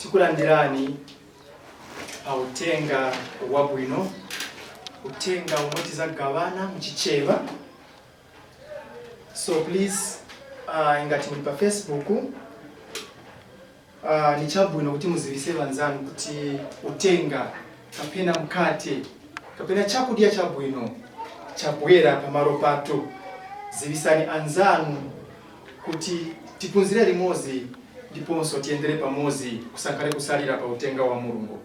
Tikulandirani pa utenga wabwino, utenga omwe tizagawana muchichewa. So please, ingati muli pa Facebook, ni chabwino kuti muzivise vanzanu kuti utenga kapena mkate kapena chakudya chabwino chabwera pamalo patu. Zivisani anzanu kuti tiphunzire limodzi ndiponso tiyendere pamodzi, kusankhale kusalira pa utenga wa Mulungu.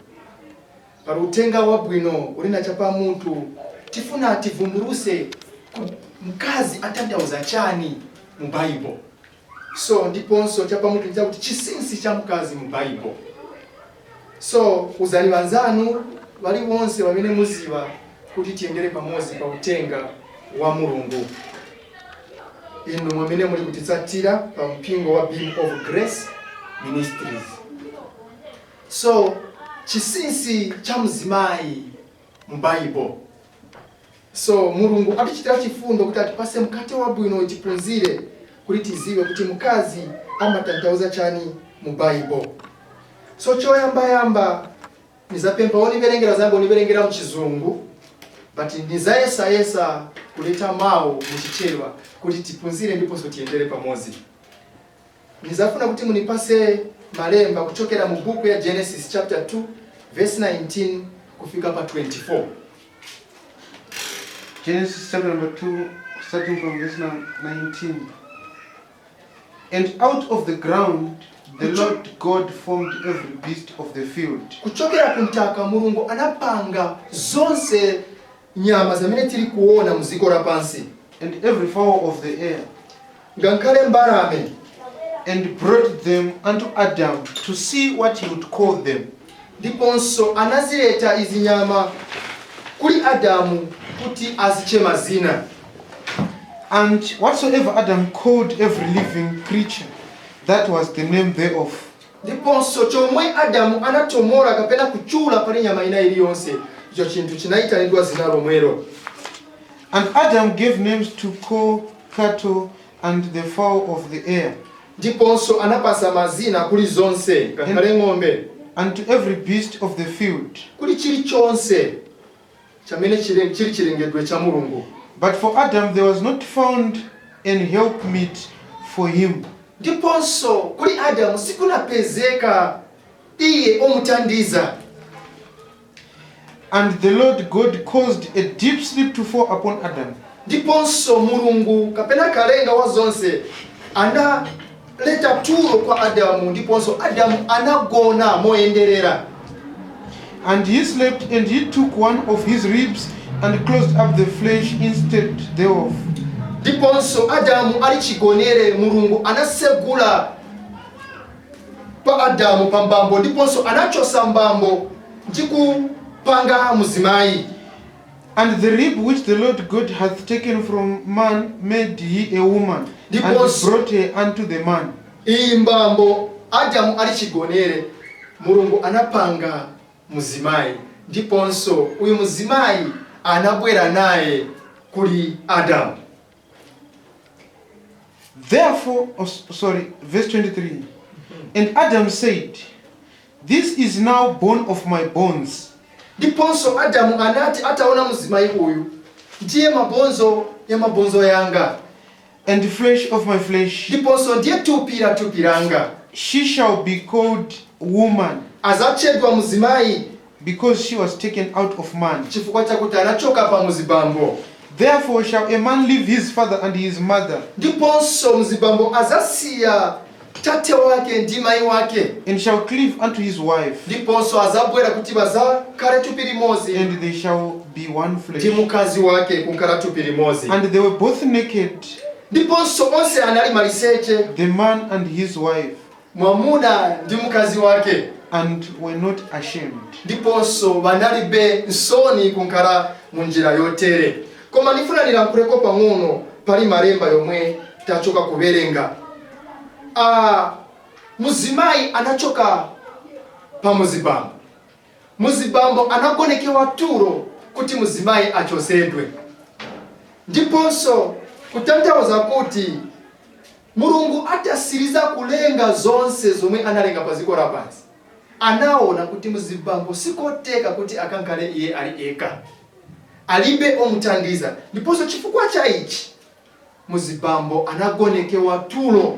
Pali utenga wabwino ulina chapa munthu, tifuna tivumbuluse mkazi atanthauza chani mu Bible. So ndiponso chapa munthu chakuti chisinsi cha mkazi mu Bible. So uzani vanzanu vali vonse vamene muziva kuti tiyendere pamodzi pa utenga wa Mulungu. Inu mwamene muli kutitsatira pa mpingo wa Beam of Grace Ministries. So chisinsi cha mzimayi mu Bible. So Mulungu atichitira chifundo kuti atipase mkate wabwino, tiphunzire kuti tiziwe kuti mkazi amatanthauza chani mu Bible. So choyambayamba nizapempha oniverengera zambo oniverengera mchizungu, but nizayesayesa kuleta mawu muchichewa kuti tiphunzire ndiponso tiyendere pamodzi. Nizafuna kuti munipase malemba kuchokera mu buku ya Genesis chapter 2 verse 19 kufika pa 24. Genesis chapter number 2, starting from verse 19. And out of the ground the Lord God formed every beast of the field Kuchokera kuntaka Mulungu anapanga zonse nyama zamene tili kuona muziko lapansi and every fowl of the air, ngakhale mbalame, and brought them unto Adam to see what he would call them. Ndiponso anazileta izi nyama kuli Adamu kuti aziche mazina. And whatsoever Adam called every living creature, that was the name thereof. Ndiponso chomwe Adamu anatomola kapena kuchula pali nyama ina iliyonse, icho chinthu chinayitanidwa zina lomwelo. And Adam gave names to cattle and the fowl of the air, Ndiponso anapasa mazina kuli zonse, ngakhale ng'ombe, and to every beast of the field. Kuli chilichonse chamene chili chilengedwe cha Mulungu. But for Adam there was not found an helpmeet for him. Ndiponso kuli Adamu sikunapezeka iye omutandiza. And the Lord God caused a deep sleep to fall upon Adam. Ndiponso Mulungu kapena kalenga wa zonse analeta tulo kwa Adamu, ndiponso Adamu anagona moyenderera. And he slept, and he took one of his ribs and closed up the flesh instead thereof. Ndiponso Adamu ali chigonere, Mulungu anasegula pa Adamu pa mbambo, ndiponso anachosa mbambo ndi kupanga muzimayi. And the rib which the Lord God hath taken from man made he a woman, and brought her unto the man. Iyi mbambo, Adamu ali chigonere, Mulungu anapanga muzimayi, ndiponso uyu muzimayi anabwera naye kuli Adamu. Therefore, oh, sorry, verse 23. And Adam said, "This is now bone of my bones Ndiponso Adamu anati ataona muzimayi uyu, "Ndiye mabonzo ya mabonzo yanga and flesh of my flesh. Ndiponso ndiye thupi la thupi langa. She shall be called woman, Azatchedwa muzimayi, because she was taken out of man. Chifukwa chakuti anachoka pa muzibambo. Therefore shall a man leave his father and his mother, Ndiponso muzibambo azasiya tate wake ndi mayi wake, and shall cleave unto his wife, ndiponso azabwera kuti bazakhale thupi limodzi and they shall be one flesh." Ndi mukazi wake kunkhala thupi limodzi. And they were both naked, Ndiponso onse anali maliseche, the man and his wife, mwamuna ndi mkazi wake, and were not ashamed. Ndiponso banalibe nsoni kunkhala mu njira yotere. Koma ndifuna nilankhuleko pang'ono pali malemba yomwe tachoka kuwerenga. Muzimayi anachoka pa muzibambo, muzibambo anagonekewa tulo kuti muzimayi achosedwe. Ndiponso kutanthauza kuti Mulungu atasiriza kulenga zonse zomwe analenga pa dziko lapansi. Anaona kuti muzibambo sikoteka kuti akankhale iye ali eka, alibe omuthandiza. Ndiponso chifukwa cha ichi muzibambo anagonekewa tulo.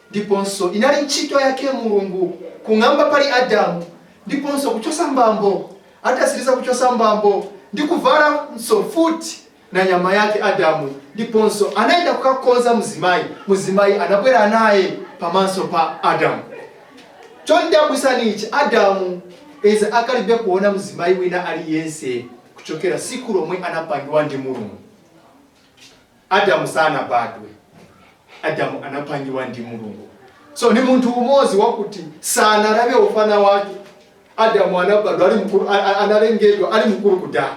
Ndiponso inali ntchito yake Mulungu kung'amba pali Adamu ndiponso kuchosa mbambo. Atasiriza kuchosa mbambo ndi kuvalanso futi na nyama yake Adamu, ndiponso anayenda kukakonza muzimayi. Muzimayi anabwera naye pamaso pa Adamu. Chondabwisani ichi, Adamu eza akalibe kuona muzimayi wina aliyense kuchokera siku lomwe anapangiwa ndi Mulungu. Adamu sanabadwe, Adamu anapangiwa ndi Mulungu. So ni munthu umodzi wakuti sanalabe ufana wake. Adamu anabadwa ali mkulu, analengedwa ali mkulu kudala,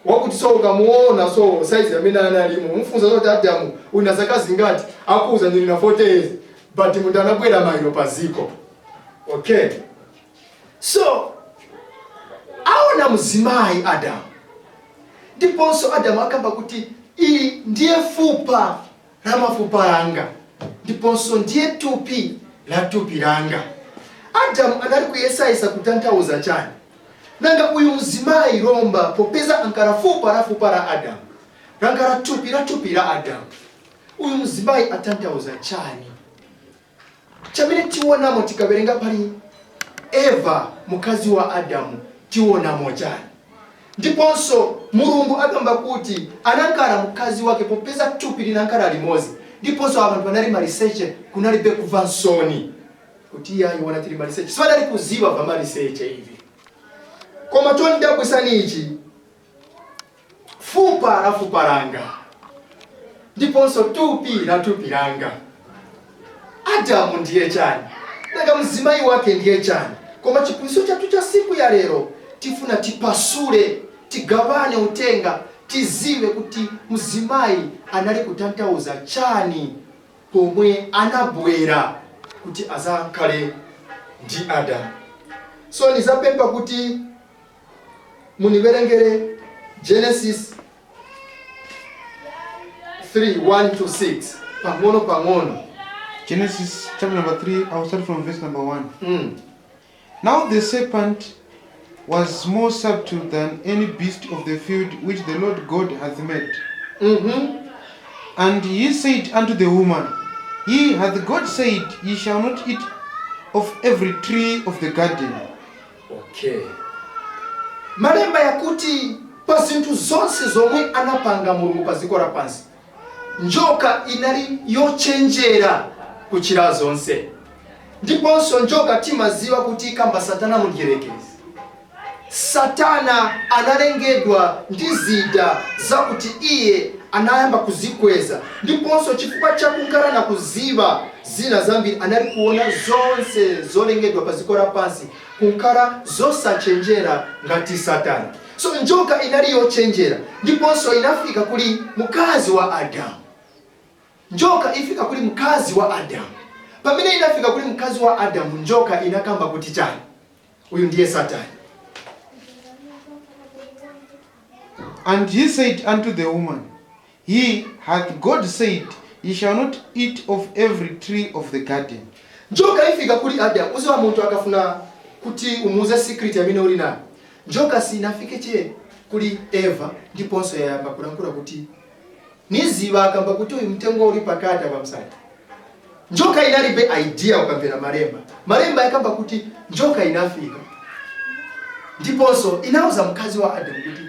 wakuti so ukamuona so size amene analimo, mfunza zoti, "Adamu, una zaka zingati?" Akuuza, "Ndili na 40 years." But munthu anabwera mailo paziko. Okay, so aona mzimayi Adamu, ndiponso Adamu akamba kuti, "Ili ndiye fupa la mafupa yanga, ndiponso ndiye tupi la tupi langa." Adamu anali kuyesayesa kutanthauza chani? Nanga uyu mzimayi lomba, popeza ankala fupa la fupa la Adamu, lankala tupi la tupi la Adamu, uyu mzimayi atanthauza chani? Chamene tionamo tikawerenga pali Eva, mkazi wa Adamu, tionamo chani? Ndiponso Mulungu akamba kuti anankala mkazi wake popeza thupi linankala limodzi, ndiponso abantu banali maliseche, kunalibe kuva nsoni kuti iye ayiona tili maliseche. Sibanali kuziva va maliseche ivi. Koma chondabwisani ichi, fupa la fupa langa ndiponso tupi la tupi langa. Adamu ndiye chani? Nanga mzimayi wake ndiye chani? Koma chiphunzitso chathu cha siku ya lero, tifuna tipasule, tigabane utenga, tiziwe kuti mzimayi anali kutanthauza chani pomwe anabwera kuti azakhale ndi Adamu. So nizapempha kuti muniwerengere Genesis 3 1 to 6 pang'ono pang'ono. Genesis chapter number 3, I'll start from verse number 1. Now the serpent was more subtle than any beast of the field which the Lord God hath made. And he said unto the woman, Ye hath God said, Ye shall not eat of every tree of the garden? Okay, malemba yakuti pa zinthu zonse zomwe anapanga Mulungu pa dziko lapansi, njoka inali yochenjera kuchira zonse. Ndiponso njoka timaziwa kuti ikamba Satana mudyerekezi. Satana analengedwa ndi zida zakuti iye anayamba kuzikweza, ndiponso chifukwa chakunkhala na kuziva zina zambiri, anali kuona zonse zolengedwa pa dziko lapansi kunkhala zosachenjera ngati Satana. So njoka inali yochenjera, ndiponso inafika kuli mkazi wa Adamu. Njoka ifika kuli mkazi wa Adamu. Pamene inafika kuli mkazi wa Adamu, njoka inakamba kuti chani? Uyu ndiye Satani. And he said unto the woman, He hath God said, Ye shall not eat of every tree of the garden? Njoka ifika kuli Adamu. Uziwa munthu akafuna kuti umuuze secret amene uli nayo. Njoka sinafike che kuli Eva, ndiponso yayamba kulankhula kuti, "Niziva akamba kuti uyu mtengo uli pakati apa msati." Njoka inalibe idea. Ukamvera malemba, malemba yakamba kuti njoka inafika ndiponso inauza mkazi wa Adamu kuti,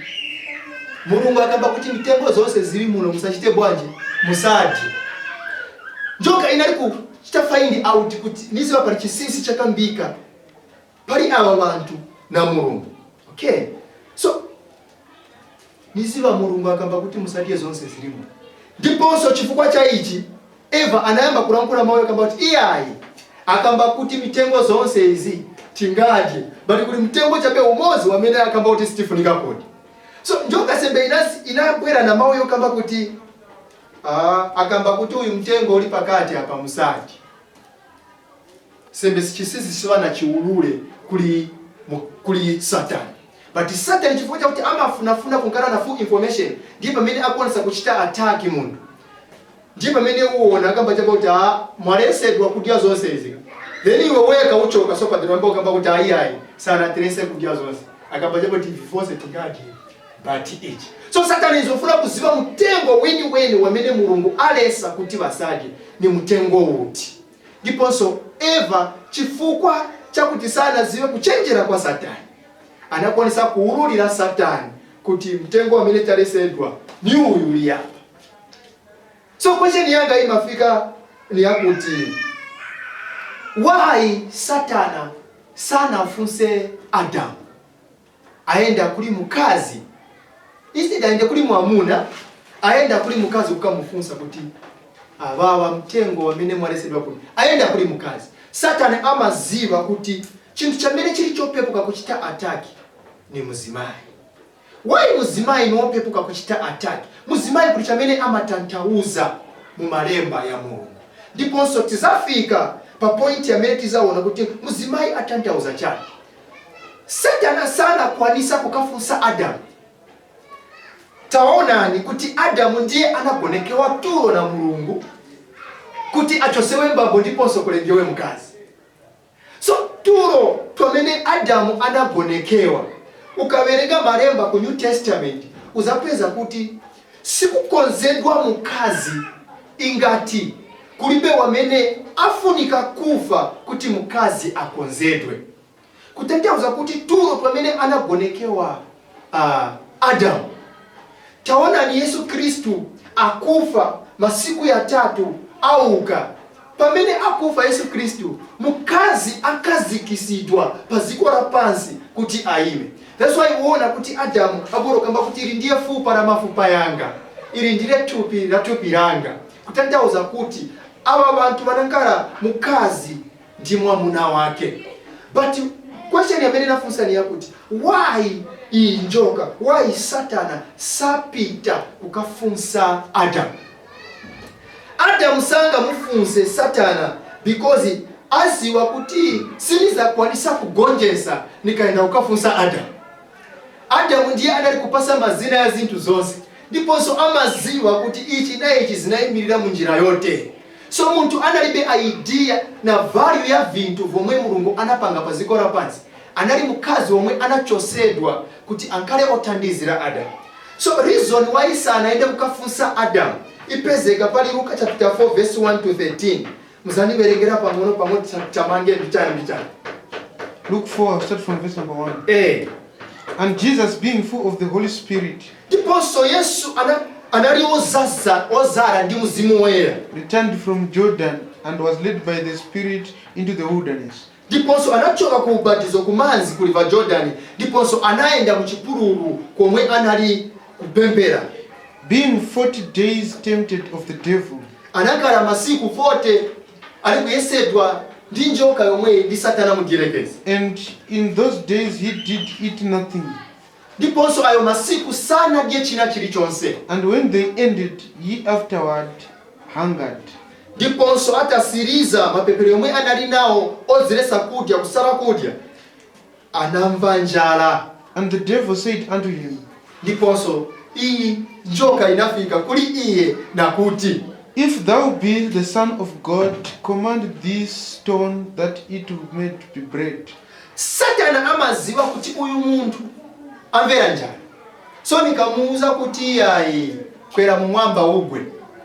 "Mulungu akamba kuti mitengo zonse zili muno musachite bwanji? Musadye." Njoka inali kuchita find out kuti niziva pali chinsinsi chakambika pali awa bantu na Mulungu. Okay, so niziva Mulungu akamba kuti musadye zonse zilimo. Ndiponso chifukwa cha ichi Eva anayamba kulankhula mawu, akamba kuti, "Iyayi, akamba kuti mitengo zonse izi tingadye, but kuli mtengo chabe umodzi wamene akamba kuti sitifunika kudya." So njoka sembe inabwera na mawu yokamba kuti, "Ah, akamba kuti uyu mtengo uli pakati apa musadye." Sembe chinsinsi sivana chiulule kuli Satani. But Satani, chifukwa chakuti amafunafuna kunkhala na full information, ndiye pamene akuonesa kuchita attack munthu. Ndiye pamene uwona akamba chapa kuti, "Ah, mwalesedwa kudya zonse izi." Then iwe weka uchoka, so padilomba ukamba kuti ayi, ayi, sanatilese kudya zonse, akamba chakuti ivi vonse tingadye but ichi. So Satani izofuna kuziva mtengo weni weni wamene Mulungu alesa kuti basadye ni mtengo uti. Ndiponso Eva, chifukwa chakuti sanazive kuchenjera kwa Satani, anakwanisa kuululira Satani kuti mtengo wamene talesedwa ni uyu uli apa. So question yanga imafika ni yakuti, why Satana sanafunse Adamu, aenda kuli mukazi instead aende kuli mwamuna, aenda kuli mukazi kukamufunsa kuti awawa mtengo wamene mwalesedwa kuti? Aenda kuli mukazi. Satani amaziva kuti chinthu chamene chili chopepuka kuchita attack ni muzimayi. Why muzimayi ni wopepuka kuchita attack? Muzimayi kuli chamene amatanthauza mu malemba ya Mulungu, ndiponso tizafika pa point amene tizaona kuti muzimayi atanthauza chani. Satana sanakwanisa kukafunsa Adamu. Taonani kuti Adamu ndiye anagonekewa tulo na Mulungu kuti achosewe mbambo ndiponso kulengewe mkazi. So tulo twamene Adamu anagonekewa, ukawerenga malemba ku New Testament uzapeza kuti sikukonzedwa mkazi, ingati kulibe wamene afunika kufa kuti mkazi akonzedwe. Kutanthauza kuti tulo pamene anagonekewa Adamu, taonani Yesu Khristu akufa, masiku yatatu auka. Pamene akufa Yesu Khristu, mkazi akazikisidwa pa dziko lapansi kuti aime. That's why uona kuti Adamu aporokamba kuti ili ndiye fupa la mafupa yanga, ili ndiye thupi la thupi langa. Kutanthauza kuti ava bantu vanangala mkazi ndi mwamuna wake. But question yamene nafunsa ni yakuti, why iyi njoka, why Satana sapita kukafunsa Adamu? Adamu sangamufunse Satana because aziwa kuti sindizakwanisa kugonjesa nikaenda kukafunsa Adamu. Adamu ndiye anali kupasa mazina ya zinthu zonse, ndiponso amaziwa kuti ichi na ichi zinayimirira mu njira yotere. So munthu analibe idea na value ya vinthu vomwe Mulungu anapanga pa dziko lapansi anali mkazi womwe anachosedwa kuti ankhale othandizira Adamu. So reason why sanaende kukafunsa Adamu ipezeka pali Luka chapter 4 verse 1 to 13. Muzandiwerengera pang'ono pang'ono, chamange mbichani mbichani. Luke 4, start from verse number 1. And Jesus, being full of the Holy Spirit, Ndiponso Yesu anali ozaza, ozara ndi Mzimu Woyera, returned from Jordan and was led by the Spirit into the wilderness, Ndiponso anachoka ku ubatizo kumanzi ku River Jordan, ndiponso anayenda mu chipululu komwe anali kupemphera. Being 40 days tempted of the devil. Anakhala masiku 40 ali kuyesedwa ndi njoka yomwe ndi Satana mudierekezi. And in those days he did eat nothing. Ndiponso ayo masiku sanadye china chilichonse. And when they ended, he afterward hungered. Ndiponso atasiriza mapemphero yomwe anali nawo odzilesa kudya, kusala kudya, anamva njala. And the devil said unto him, Ndiponso iyi njoka inafika kuli iye nakuti, "If thou be the Son of God, command this stone that it will made to be bread." Satana amaziwa kuti uyu munthu amvera njala, so nikamuuza kuti iyayi, kwera mumwamba ugwe,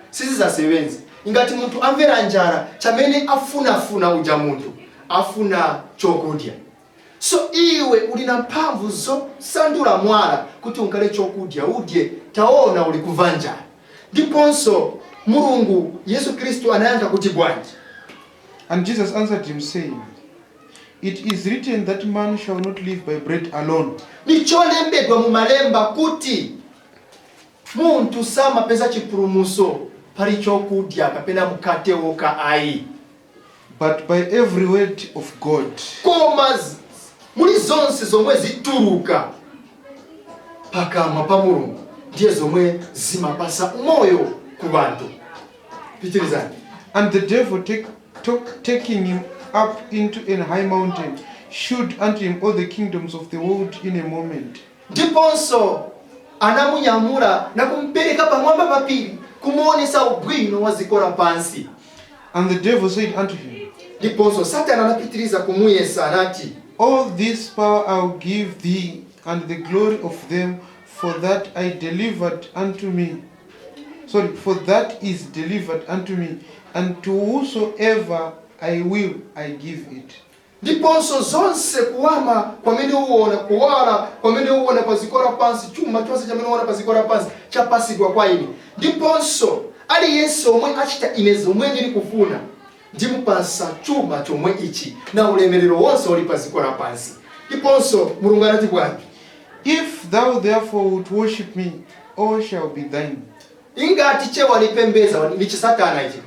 sizizasebenza. Ingati munthu amvera njala, chamene afunafuna uja munthu afuna chokudya. So iwe uli na mphamvu zosandula mwala kuti unkale chokudya udye, taona uli kumva njala. Ndiponso Mulungu Yesu Khristu anayankha kuti bwanji? And Jesus answered him, saying, "It is written that man shall not live by bread alone, Nicholembedwa mu malemba kuti munthu samapeza chipulumuso pali chokudya kapena mkate woka ayi, but by every word of God." Koma muli zonse zomwe zituluka pakamwa pa Mulungu ndiye zomwe zimapasa moyo ku bantu. Pitirizani. And the devil taking him up into an high mountain, shewed unto him all the kingdoms of the world in a moment. Ndiponso anamunyamula na kumupereka pamwamba pa phiri, kumuonesa ubwino wa dziko lapansi. And the devil said unto him, Ndiponso Satana anapitiriza kumuyesa, anati, "All this power I will give thee, and the glory of them, for that I delivered unto me. Sorry, for that is delivered unto me, and to whosoever I will I give it." Ndiponso zonse kuwama kwamene uwona, kuwala kwamene uwona pa ziko lapansi, chuma chonse chamene uwona pa ziko lapansi chapasidwa kwa ine. Ndiponso aliyense omwe achita ine zomwe ndili kufuna, ndimupasa chuma chomwe ichi na ulemerero wonse uli pa ziko lapansi. Ndiponso Mulungu anati bwanji? "If thou therefore wilt worship me, all shall be thine." Ingati chewa nipembeza ni chisatana ichi.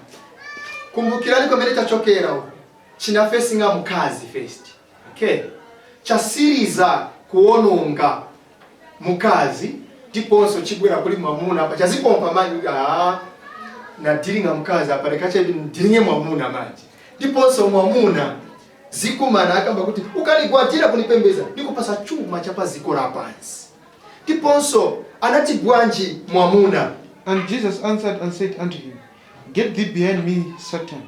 Kumbukirani kwamene chachokera uko. Chinafesinga mkazi first, okay? Chasiriza kuononga mukazi, ndiponso chibwera kuli mwamuna apa, chazipompa manje. Ah, nadiringa mkazi apa, lekache ndiringe mwamuna manje. Ndiponso mwamuna zikumana, akamba kuti ukaligwatira kunipembeza, ndikupasa chuma cha paziko lapansi. Ndiponso anati bwanji mwamuna? And Jesus answered and said unto him, "Get thee behind me, Satan,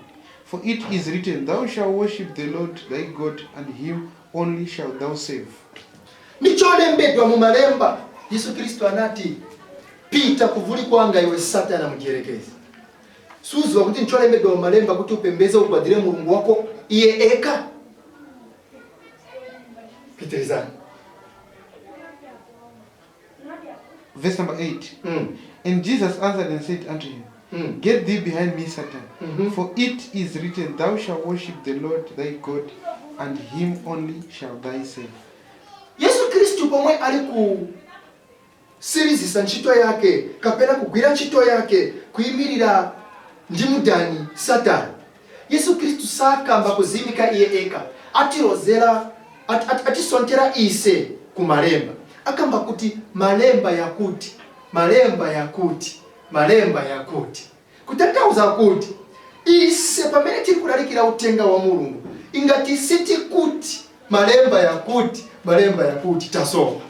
for it is written, Thou shalt worship the Lord thy God, and him only shalt thou serve." Nicholembedwa mu malemba. Yesu Kristu anati, "Pita kuvuli kwanga iwe Satana mdierekezi. Suziwa kuti ncholembedwa mu malemba kuti upembeze, ugwadire Mulungu wako iye eka?" Pitirizani. Verse number 8. And Jesus answered and said unto him, "Get thee behind me, Satan, for it is written, Thou shalt worship the Lord thy God, and him only shalt thou serve." Yesu Kristu pomwe ali kusirizisa ntchito yake kapena kugwira ntchito yake kuyimirira ndi mudani Satani, Yesu Kristu sakamba kuzimika iye eka. Atirozera, atisontera ise ku malemba. Akamba kuti malemba yakuti, malemba yakuti, malemba yakuti, kutanthauza kuti ise pamene tiri kulalikira utenga wa Mulungu, ingati sitikuti malemba yakuti, malemba yakuti, tasoma.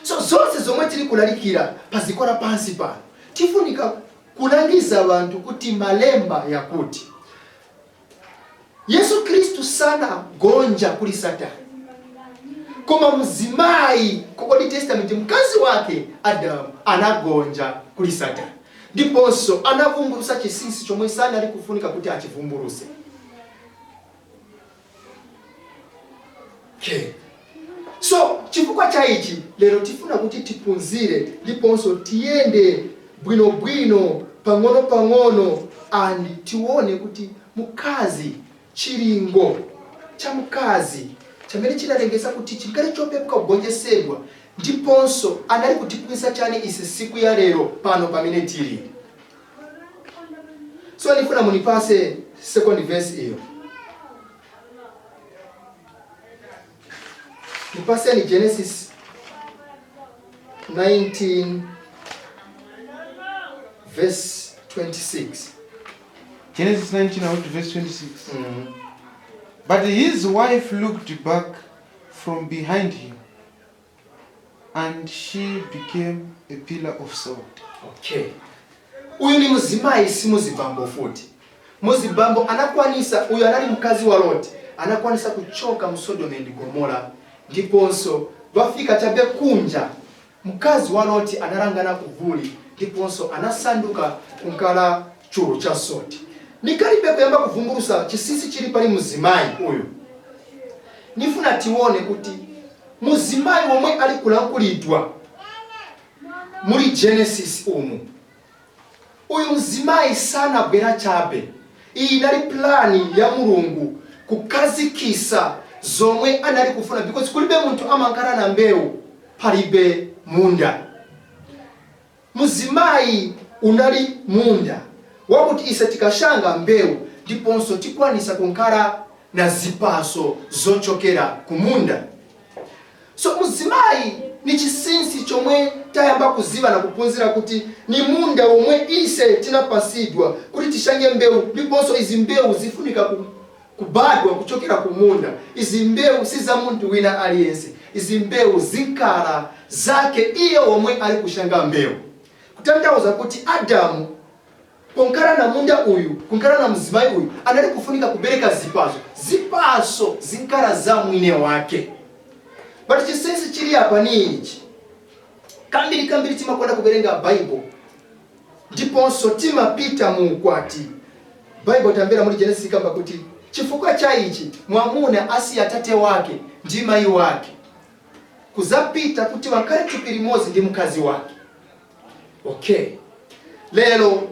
So zonse zomwe tiri kulalikira pa ziko lapansi pano, tifunika kulangiza bantu kuti malemba yakuti. Yesu Khristu sanagonja kuli Satani, koma mzimayi ku Old Testament, mkazi wake Adamu, anagonja kuli Satani, ndiponso anavumbulusa chinsinsi chomwe sanali kufunika kuti achivumbuluse. Okay. So chifukwa cha ichi, lero tifuna kuti tiphunzire ndiponso tiyende bwinobwino, pang'ono-pang'ono, and tione kuti mukazi, chilingo cha mukazi chamene chinalengeza kuti chinkali chopepuka kugonjetsedwa, ndiponso anali kutiphunzitsa chani ise siku ya lero pano pamene tili. So ndifuna munipase second verse iyo. Nipaseni Genesis 19 verse 26. Genesis 19 out verse 26. But his wife looked back from behind him, and she became a pillar of salt. Okay, uyu ni muzimayi, si muzibambo futi. Muzibambo anakwanisa, uyu anali mkazi wa Loti, anakwanisa kuchoka mu Sodom and Gomora, ndiponso vafika chabe kunja, mkazi wa Loti analangana kuvuli, ndiponso anasanduka kunkala chulu cha salt. Nikalibe kuyamba kuvumbulusa chinsinsi chili pali muzimayi uyu. Nifuna tione kuti muzimayi womwe ali kulankhulidwa muli Genesis umu, uyu mzimayi sanabwera chabe. Iyi inali plani ya Mulungu kukhazikisa zomwe anali kufuna, because kulibe munthu amankhala na mbewu palibe munda. Muzimayi unali munda wakuti ise tikashanga mbewu, ndiponso tikwanisa kunkhala na zipaso zochokera kumunda. So muzimayi ni chinsinsi chomwe tayamba kuziva na kuphunzira kuti ni munda womwe ise tinapasidwa kuti tishange mbewu, ndiponso izi mbewu zifunika kubadwa kuchokera kumunda. Izi mbewu si za munthu wina aliyense. Izi mbewu zinkhala zake iye womwe ali kushanga mbewu, kutanthauza kuti Adamu Ponkhala na munda uyu, kunkhala na mzimayi uyu, anali kufunika kubereka zipaso. Zipaso zinkhala za mwine wake. But chisensi chili apa ni ichi: kambiri kambiri timakonda kuwerenga Bible ndiponso timapita mu ukwati. Bible, tamvera, muri Genesis kamba kuti chifukwa cha ichi mwamuna asiya tate wake ndi mayi wake kuzapita kuti wakhale thupi limodzi ndi mkazi wake. Okay, lero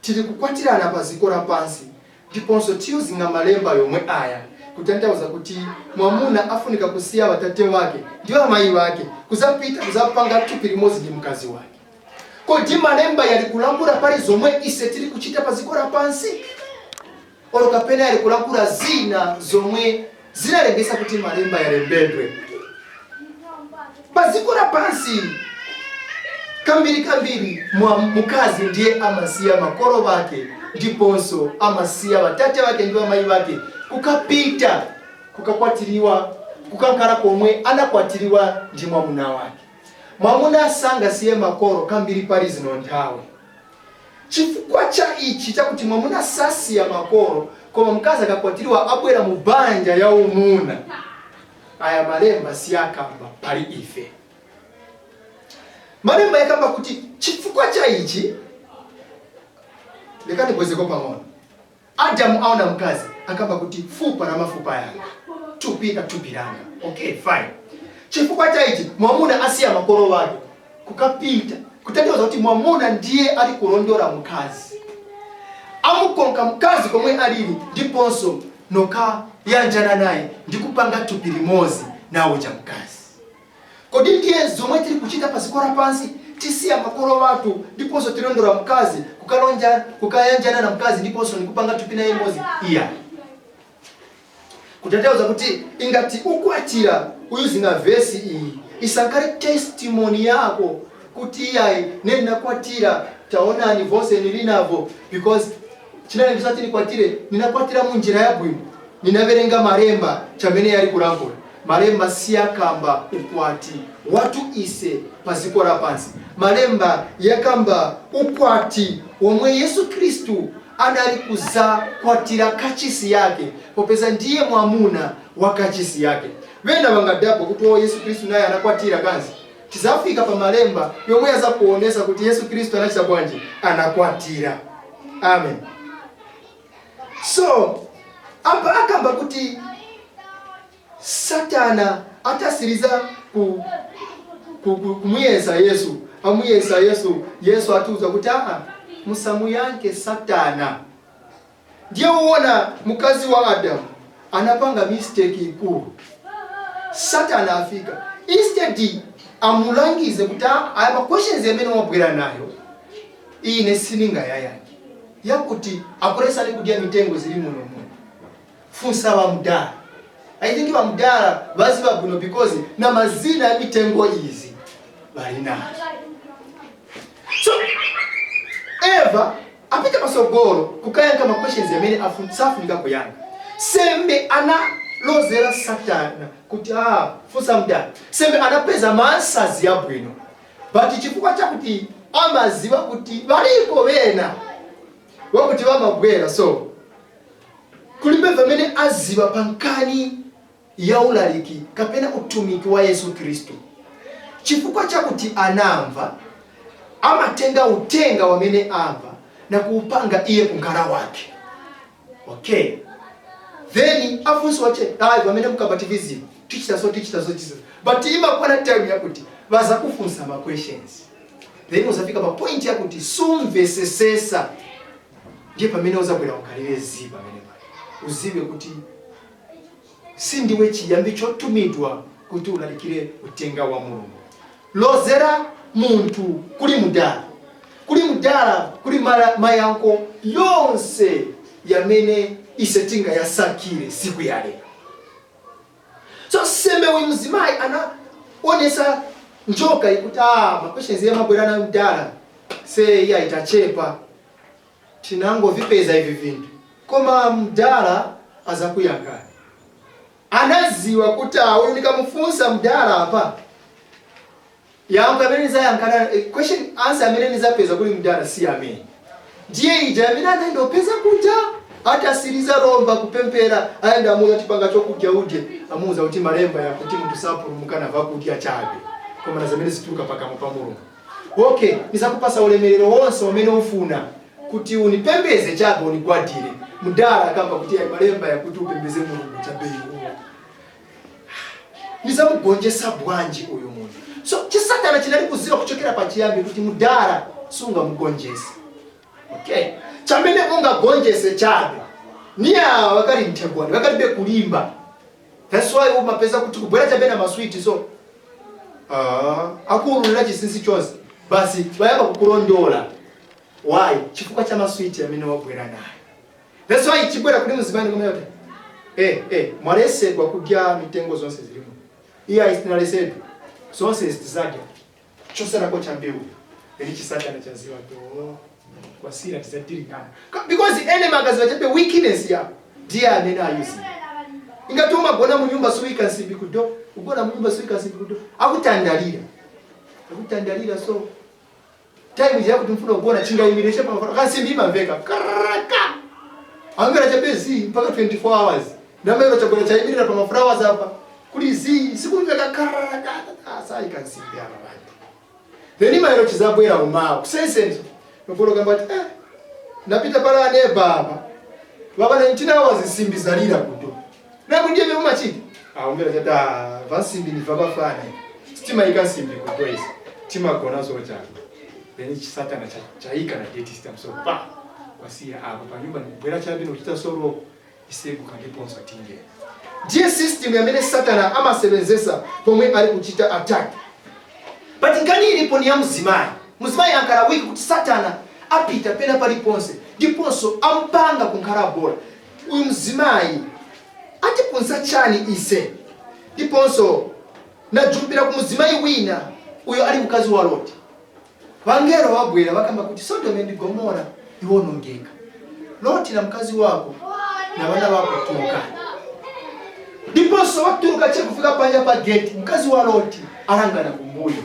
tili kukwatirana pa ziko lapansi ndiponso tiyuzinga malemba yomwe aya kutanthauza kuti mwamuna afunika kusiya watate wake ndi amayi wake kuzapita kuzapanga thupi limodzi ndi mkazi wake. Kodi malemba yali kulangula pali zomwe ise tili kuchita pa ziko lapansi, olo kapena yali kulangula zina zomwe zinalengesa kuti malemba yalembedwe pa ziko lapansi? Kambiri kambiri mkazi ndiye amasiya makolo wake ndiponso amasiya watate wake ndi amayi wake kukapita kukakwatiriwa, kukankhala komwe anakwatiriwa ndi mwamuna wake. Mwamuna sangasiye makolo kambiri pali zino nthawi. Chifukwa cha ichi chakuti mwamuna sasiya makolo, koma mkazi akakwatiriwa abwera mu banja ya umuna, aya malemba siyakamba pali ife. Malemba yakamba kuti chifukwa cha ichi, lekani bwezeko pang'ono. Adamu aona mkazi, akamba kuti fupa la mafupa yanga, thupi la thupi langa. Okay, fine. Chifukwa cha ichi mwamuna asiya makolo wake kukapita, kutanthauza kuti mwamuna ndiye ali kulondola mkazi, amukonka mkazi komwe alili ndiponso noka yanjana naye ndi kupanga thupi limodzi nawo cha mkazi. Kodi ndiye zomwe tili kuchita pa dziko lapansi? Tisiya makolo wathu ndiponso tilondola mkazi kukalonja, kukayanjana na mkazi ndiponso nikupanga thupi naye imodzi? Iya, kutanthauza kuti ingati ukwatira uyuzinga vesi iyi, isankale testimony yako kuti iyayi, ne nakwatira, taonani vonse nilinavo, because chinali ndisati nikwatire, ninakwatira mu njira yabwino, ninaverenga malemba chamene yali kulankhula. Malemba siyakamba ukwati watu ise pa ziko lapansi. Malemba yakamba ukwati womwe Yesu Khristu anali kuzakwatira kachisi yake, popeza ndiye mwamuna wa kachisi yake. Vena vangadabwa kuti o, Yesu Khristu naye anakwatira kanzi? Tizafika pa malemba yomwe azakuonesa kuti Yesu Khristu anachita bwanji, anakwatira. Amen. So apa akamba kuti Satana atasiriza kumuyesa Yesu, amuyesa Yesu, Yesu atiuza kuti aa, musamuyankhe Satana. Ndiye uwona mkazi wa Adamu anapanga mistake ikulu. Satana afika, instead amulangize kuti aya ma questions amene wabwera nayo ine siningayayankhe, yakuti akulesani kudya mitengo zili muno muno, funsa vamudala. I think vamudala vaziva bwino because na mazina ya mitengo izi vali nazo. So Eva apita pasogolo kukayankha ma questions amene safunika kuyankha. Sembe analozera Satana kuti ah, funsa mdala, sembe anapeza ma answers yabwino, but chifukwa chakuti amaziva kuti valiko vena wakuti vamabwera, so kulibe pamene aziva pa nkhani ya ulaliki kapena utumiki wa Yesu Khristu. Chifukwa chakuti anamva, amatenga utenga wamene amva na kuupanga iye kunkhala wake. Okay, then afunsi wache ayi pamene mukabativiziwa tichita so, tichita so, tichita so. But imakwana time yakuti vazakufunsa ma questions, then uzafika pa point yakuti sumvesesesa. Ndiye pamene uzabwera ukhalire zi pamene pali uziwe kuti sindiwe chiyambi chotumidwa kuti ulalikire utenga wa Mulungu. Lozera munthu kuli mudala, kuli mudala kuli mayankho yonse yamene ise tingayasakire siku ya lero. So sembe uyu mzimayi anaonesa njoka ikuti ah, ma questions yamabwera nayo mdala se iya itachepa, tinangovipeza ivi vinthu, koma mdala azakuyankhani. Anaziwa kuti ah, uyu ndikamufunsa mdala apa, yankho amene nizayankhana, question answer amene nizapeza kuli mdala si amene. Ndiye ija amene anaenda upeza kuja atasiriza romba kupempera, aenda amuuza chipanga chokudya udye, amuuza kuti malemba yakuti munthu sapulumuka nava kudya chabe, koma na zamene zituluka pakamwa pa Mulungu. Okay, nizakupasa ulemerero wonse umene ufuna kuti unipembeze chabe, unigwadire. Mudala akamba kuti ayi, malemba yakuti upembeze Mulungu chabe iwo. Nizamugonjesa bwanji uyu munthu? So chisatana chinali kuziwa kuchokera pachiyambi kuti mudala sungamugonjese. Okay, chamene ungagonjese chabe ni awa wakali mthegwani, wakalibe kulimba. That's why umapeza kuti kubwera chabe na maswiti, so akuululira chinsinsi chonse basi, wayamba kukulondola. Why? Chifukwa cha maswiti amene wabwera nayo. That's why chibwera kuli muzimani kumene kuti mwalesedwa kudya mitengo zonse zilimo. Iye ayisinalesedwa zonse zitizadya choserako cha mbewu. Then chisatana chaziwa to kwasira tizadirikana, because ene magazi wachabe weakness yako ndiye amene ayuzi. Ingati umagona munyumba suika nsimbi kudo, ugona munyumba suika nsimbi kudo, akutandalira, akutandalira. So time yakuti mfuna kugona chingayimirishe pamafana kansimbi imamveka karaka, amvera chabe mpaka 24 hours. Ndamairo chagona chayimirira pa maflowers apa kuli zi sikumveka karaka, saika nsimbi apa bantu. Then mairo chizabwera umawa kusensenso nokolo kamba ati napita pala ane baba baba 19 hours nsimbi zalira kudo naku ndiye mumachita aumvera chati vansimbi ni vabafana sitima nsimbi kudo isi timagona zochaka. Then chisatana chaika na date system, so pa kwasiya apa panyumba nikubwera chabe nokuchita soroko iseguka ndiponso atingera. Ndiye system yamene Satana amasebenzesa pomwe ali kuchita attack. But nkhani ilipo ni ya mzimayi. Mzimayi ankhala weak kuti Satana apita pena paliponse ndiponso ampanga kunkhala bola. Uyu mzimayi atipunza chani ise? Ndiponso najumbira ku mzimayi wina uyo ali mkazi wa Loti. Vangelo wabwera vakamba kuti Sodome ndi Gomora iwonongeka, Loti na mkazi wako na vana vako tulukani. Ndiponso watuluka chekufika panja pa gate, mkazi wa Loti alangana kumbuyo,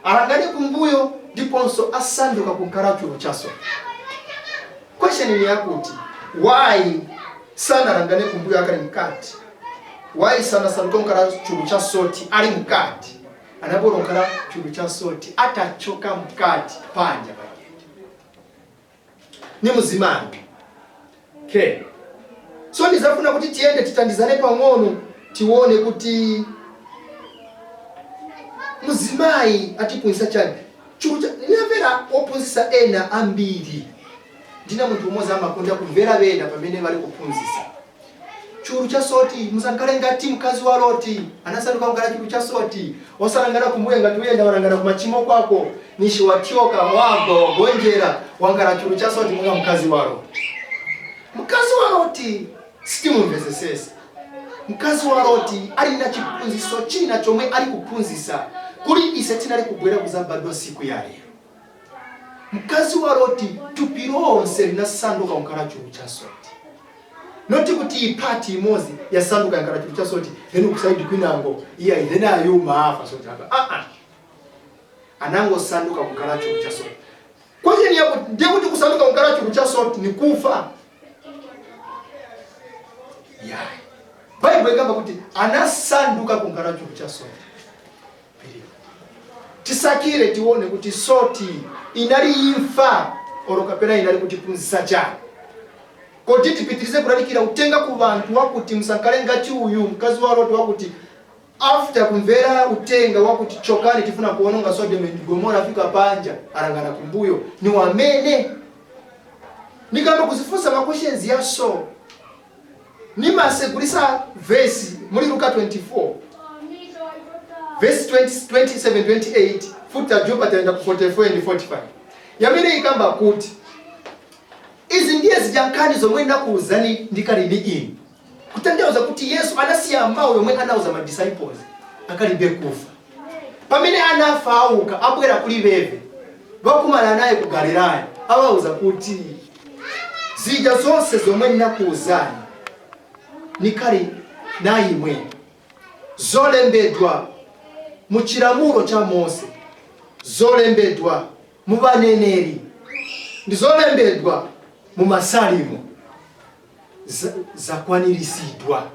alangane kumbuyo, ndiponso asanduka kunkhala chulu chaso. Question ni yakuti why sanalangane kumbuyo akali mkati? Why sanasanduka kunkhala chulu cha salt ali mkati? Anabora kunkhala chulu cha salt atachoka mkati panja pa gate. Ni muzimani. Okay, so ndizafuna kuti tiyende titandizane pang'ono, tione kuti muzimayi atiphunzitsa chani. Chulu ndinamvera ophunzitsa ena ambiri. Ndina munthu umodzi amakonda kumvera bena pamene bali kuphunzitsa. Chulu cha salt, musankale ngati mkazi wa Loti anasanduka kukhala chulu cha salt, osalangana kumbuye ngati uyenda walangana kumachimo kwako nishi watyoka, wagwa, wagonjera, wangala chulu cha salt monga mkazi wa Loti. Mkazi wa Loti sitimumvesesesa. Mkazi wa Loti ali na chiphunziso china chomwe ali kuphunzisa kuli ise tinali kubwera kuzabadwa siku ya lero. Mkazi wa Loti thupi lonse linasanduka kukhala chulu cha salt, not kuti ipati imodzi yasanduka yankhala chulu cha salt, then ku side kwinango iya, then ayuma afa salt apa. Ah ah, anangosanduka kukhala chulu cha salt. Question yakuti ndiye kuti kusanduka kukhala chulu cha salt ni kufa? Yayi, Bible ikamba kuti anasanduka kukhala chulu cha salt. Tisakire tione kuti salt inali imfa olo kapena inali kutiphunzitsa chani, koti tipitirize kulalikira utenga ku bantu wakuti musankale ngati uyu mkazi wa Loti, wakuti after kumvera utenga wakuti chokani, tifuna kuononga Sodom and Gomora, afika panja alangana kumbuyo. Ni wamene nikamba kuzifunsa ma questions ya so nimasegulisa vesi muli Luka 24 verse 20, 27, 28, futi tajupa taenda ku 44 and 45, yamene ikamba kuti izi ndiye zija nkhani zomwe ndakuwuzani ndikali inu. Kutanthauza kuti Yesu anasiya mawu yomwe anauza ma disciples akalibe kufa. Pamene anafa, auka, abwera kuli beve, vakumana naye ku Galilaya, awauza kuti zija zonse zomwe ndinakuwuzani nikali na imwe, zolembedwa mu chilamulo cha Mose, zolembedwa mu baneneri. Ndizolembedwa mu Masalimo zakwaniritsidwa.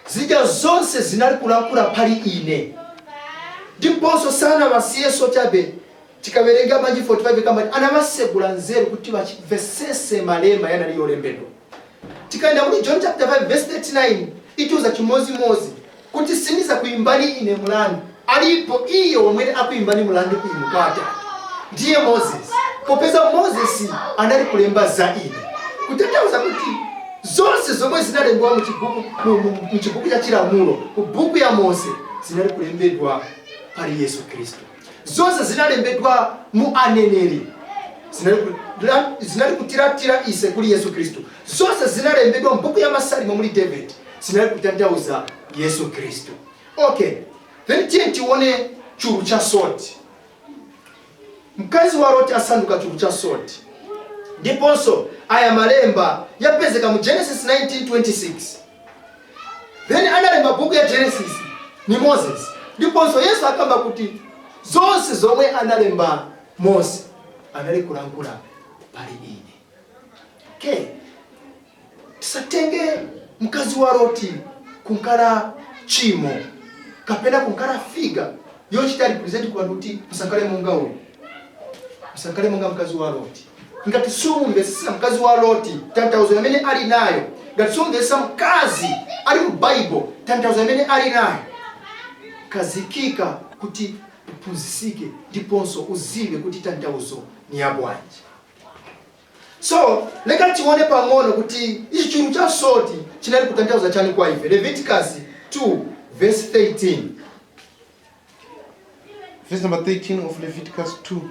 Zija zonse zinali kulankhula pali ine. Ndiponso sanawasiyeso chabe. Tikawerenga manji 45 kamba anawasegula nzeru kuti vachimvesese malemba yanali yolembedwa. Tikaenda muri John chapter 5 verse 39, itiuza chimozimozi kuti sindiza kuimbani ine mulandu, alipo iye womwene akuimbani mulandu inu kwa Atate, ndiye Moses, popeza Moses anali kulemba za ine. Kutanthauza kuti zonse zomwe zinalembedwa mu chibuku cha chilamulo, mu buku ya Mose, zinali kulembedwa pali Yesu Khristu. Zonse zinalembedwa mu aneneri zinali kutiratira ise kuli Yesu Khristu. Zonse zinalembedwa mbuku ya Masalimo muli David zinali kutanthauza Yesu Khristu. Okay, then tiye tione chulu cha salt. Mkazi wa Loti asanduka chulu cha salt. Ndiponso aya malemba yapezeka mu Genesis 19:26. Then analemba buku ya Genesis ni Moses. Ndiponso Yesu akamba kuti zonse zomwe analemba Mose anali kulankhula pali ine. Okay, tisatenge mkazi wa Loti kunkala chimo kapena kunkala figure yochita represent ku bantu kuti musankale monga uyu, musankale monga mkazi wa Loti. Ngati sumumvesesa mkazi wa Loti tanthauzo yamene ali nayo, ngati sumumvesesa mkazi ali mu Bible tanthauzo yamene ali nayo, kazikika kuti uphunzisike ndiponso uziwe kuti tanthauzo ni yabwanji. So leka tione pang'ono kuti ichi chulu cha salt chinali kutanthauza chani kwa ife. Leviticus 2 verse 13. Verse number 13 of Leviticus 2.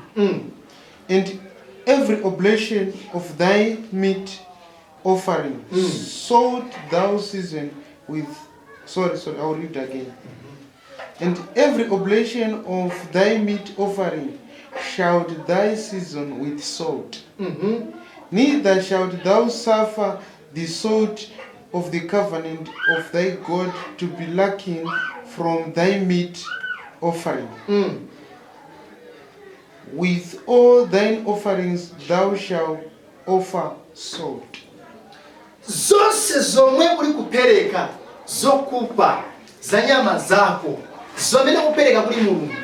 And every oblation of thy meat offering, salt thou season with. Sorry, sorry, I'll read again. And every oblation of thy meat offering shalt thou season with salt. Neither shalt thou suffer the salt of the covenant of thy God to be lacking from thy meat offering. With all thine offerings thou shalt offer salt. Zonse zomwe uli kupereka, zokupa za nyama zako zomene kupereka kuli Mulungu,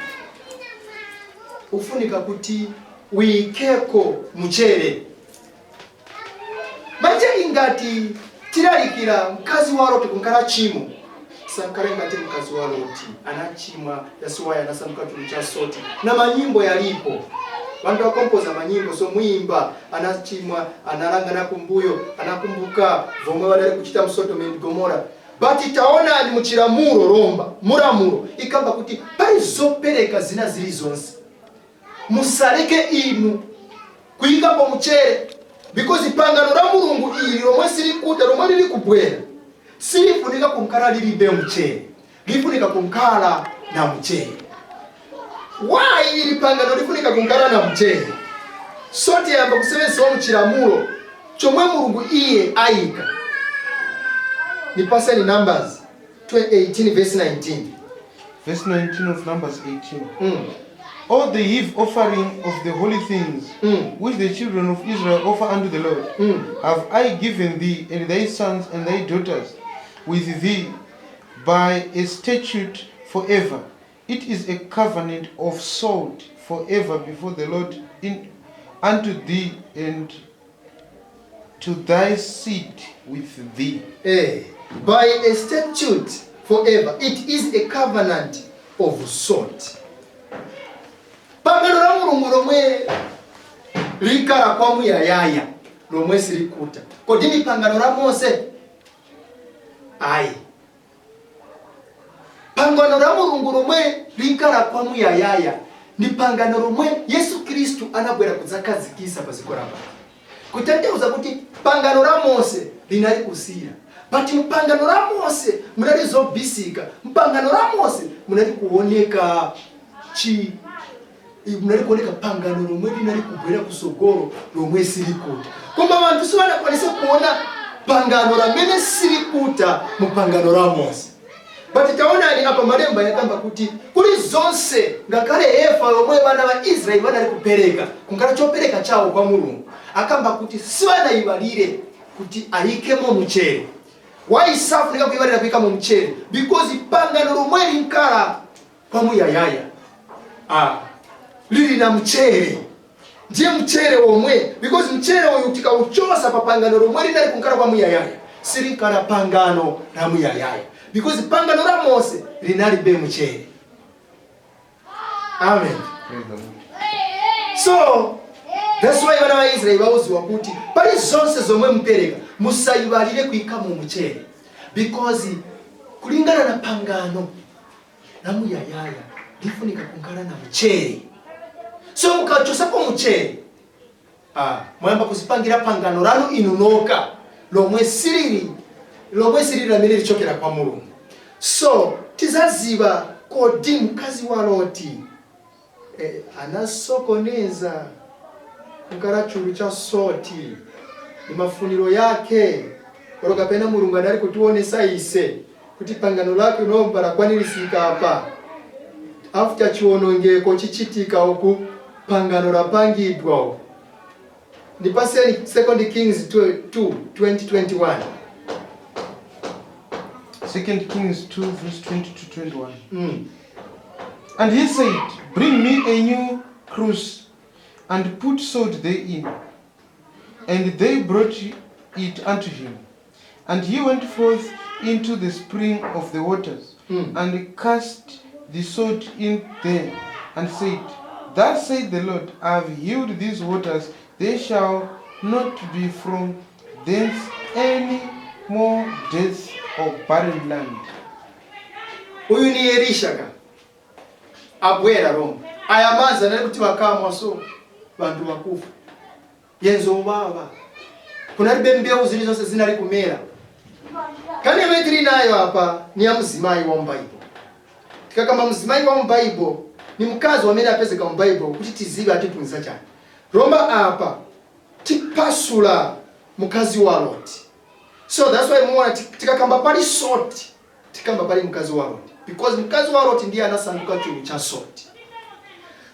ufunika kuti uyikeko mchere. Manje ingati tilalikira mkazi wa Loti kunkhala chimo, sankale ngati mkazi wa Loti anachimwa, yasuwaya anasanduka chulu cha salt. Na manyimbo yalipo, vantu akompoza manyimbo, so mwimba anachimwa, analangana kumbuyo, anakumbuka vomwe vanali kuchita mu Sodom and Gomora. But taonani, muchilamulo lomba mulamulo ikamba kuti pali zopereka zina zilizonse musaleke inu kuyikapo mchere, because pangano la Mulungu ili lomwe silikuta, lomwe lili kubwera, silifunika kunkhala lilibe mchere, lifunika kunkhala na mchere. Why ili pangano lifunika kunkhala na mchere? So tiyamba kusevenzawo mchilamulo chomwe Mulungu iye ayika. Nipaseni Numbers 18 verse 19. Verse 19 of Numbers 18. All the heave offering of the holy things which the children of Israel offer unto the Lord have I given thee and thy sons and thy daughters with thee by a statute forever. It is a covenant of salt forever before the Lord in unto thee and to thy seed with thee. By a statute forever. It is a covenant of salt. Pangano la Mulungu lomwe likala kwa muyayaya, lomwe silikuta, kodi ni pangano la Mose? Ayi. Pangano la Mulungu lomwe likala kwa muyayaya ni pangano lomwe Yesu Khristu anabwera kudzakazikisa pa dziko lapansi. Kutanthauza kuti pangano la Mose linali kusira, but mpangano la Mose munali zobisika. Mpangano la Mose munali kuoneka chi munali kuoneka pangano lomwe linali kubwera kusogolo lomwe silikuta, koma vanthu sivanakwanise kuona pangano lamene silikuta mu pangano la Mose. But taonani apa malemba yakamba kuti kuli zonse, ngakhale efa lomwe vana va Israeli vanali kupereka kungala chopereka chawo kwa Mulungu, akamba kuti sivanayiwalire kuti ayikemo mchere. Why safunika kuyiwalira kuyikamo mchere? Because pangano lomwe linkala kwa muyayaya, lili na mchere. Ndiye mchere omwe, because mchere uyu tikauchosa pa pangano lomwe linali kunkala kwa muyayaya, silinkala pangano la muyayaya, because pangano la Mose linalibe mchere. Amen. Praise the Lord. So that's why vana va Israeli vauziwa kuti pali zonse zomwe mupereka, musayiwalire kuyikamo mchere, because kulingana na pangano la muyayaya lifunika kunkala na mchere. So mukachosapo mchere, mwayamba kuzipangira pangano lanu inu noka lomwe silili lamene lichokera kwa Mulungu. So tizaziva kodi mkazi wa Loti anasokoneza kukala chulu cha salt ni mafuniro yake, olo kapena Mulungu anali kutionesa ise kuti pangano lake lomba lakwanirisika apa after chiwonongeko chichitika uku pangano lapangidwa uku? Ndipaseni Second Kings 2 2021. Second Kings 2, verse 20 to 21. And he said, "Bring me a new cruse, and put salt therein." And they brought it unto him. And he went forth into the spring of the waters, and cast the salt in there, and said, "Thus said the Lord, I have healed these waters, there shall not be from thence any more death or barren land." Uyu ni Elisha ka abwera Roma. Aya manzi anali kuti vakamwa, so vantu vakufa, yenzo vava kunalibe mbewu zilizonse zinali kumera. Kani imene tili nayo apa ni ya mzimayi wa mBaibo. Tikakamba mzimayi wa mBaibo, ni mkazi wamene apezeka mBaibo kuti tizive atiphunzitsa chani. Roma apa tipasula mkazi wa Loti. So that's why muona tikakamba pali salt, tikamba pali mkazi wa Loti, because mkazi wa Loti ndiye anasanduka chulu cha salt.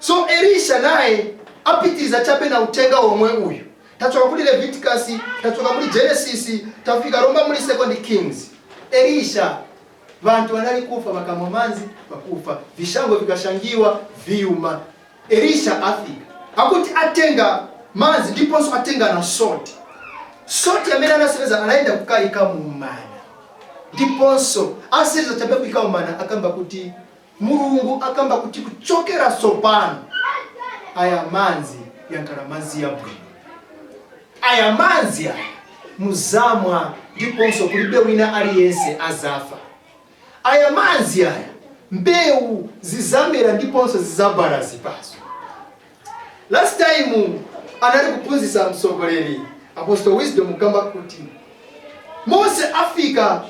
So Elisha naye apitiriza chabe na utenga omwe uyu. Tachoka kuli Leviticus, tachoka muli Genesis, tafika Roma muli Second Kings. Elisha, vantu vanali kufa vakamwa manzi, vakufa, vishango vikashangiwa viuma. Elisha afika, akuti atenga manzi ndiponso atenga na salt. Salt amene anaseveza anaenda kukayika mumana, ndiponso asiriza chabe kuyika mumana, akamba kuti Mulungu akamba kuti kuchokera sopano aya manzi yankala manzi yabwino, aya manzi aya muzamwa ndiponso kulibe wina aliyense azafa. Aya manzi aya mbewu zizamera ndiponso zizabala zipaso. Last time anali kuphunzitsa mtsogoleri Apostle Wisdom kamba kuti Mose afika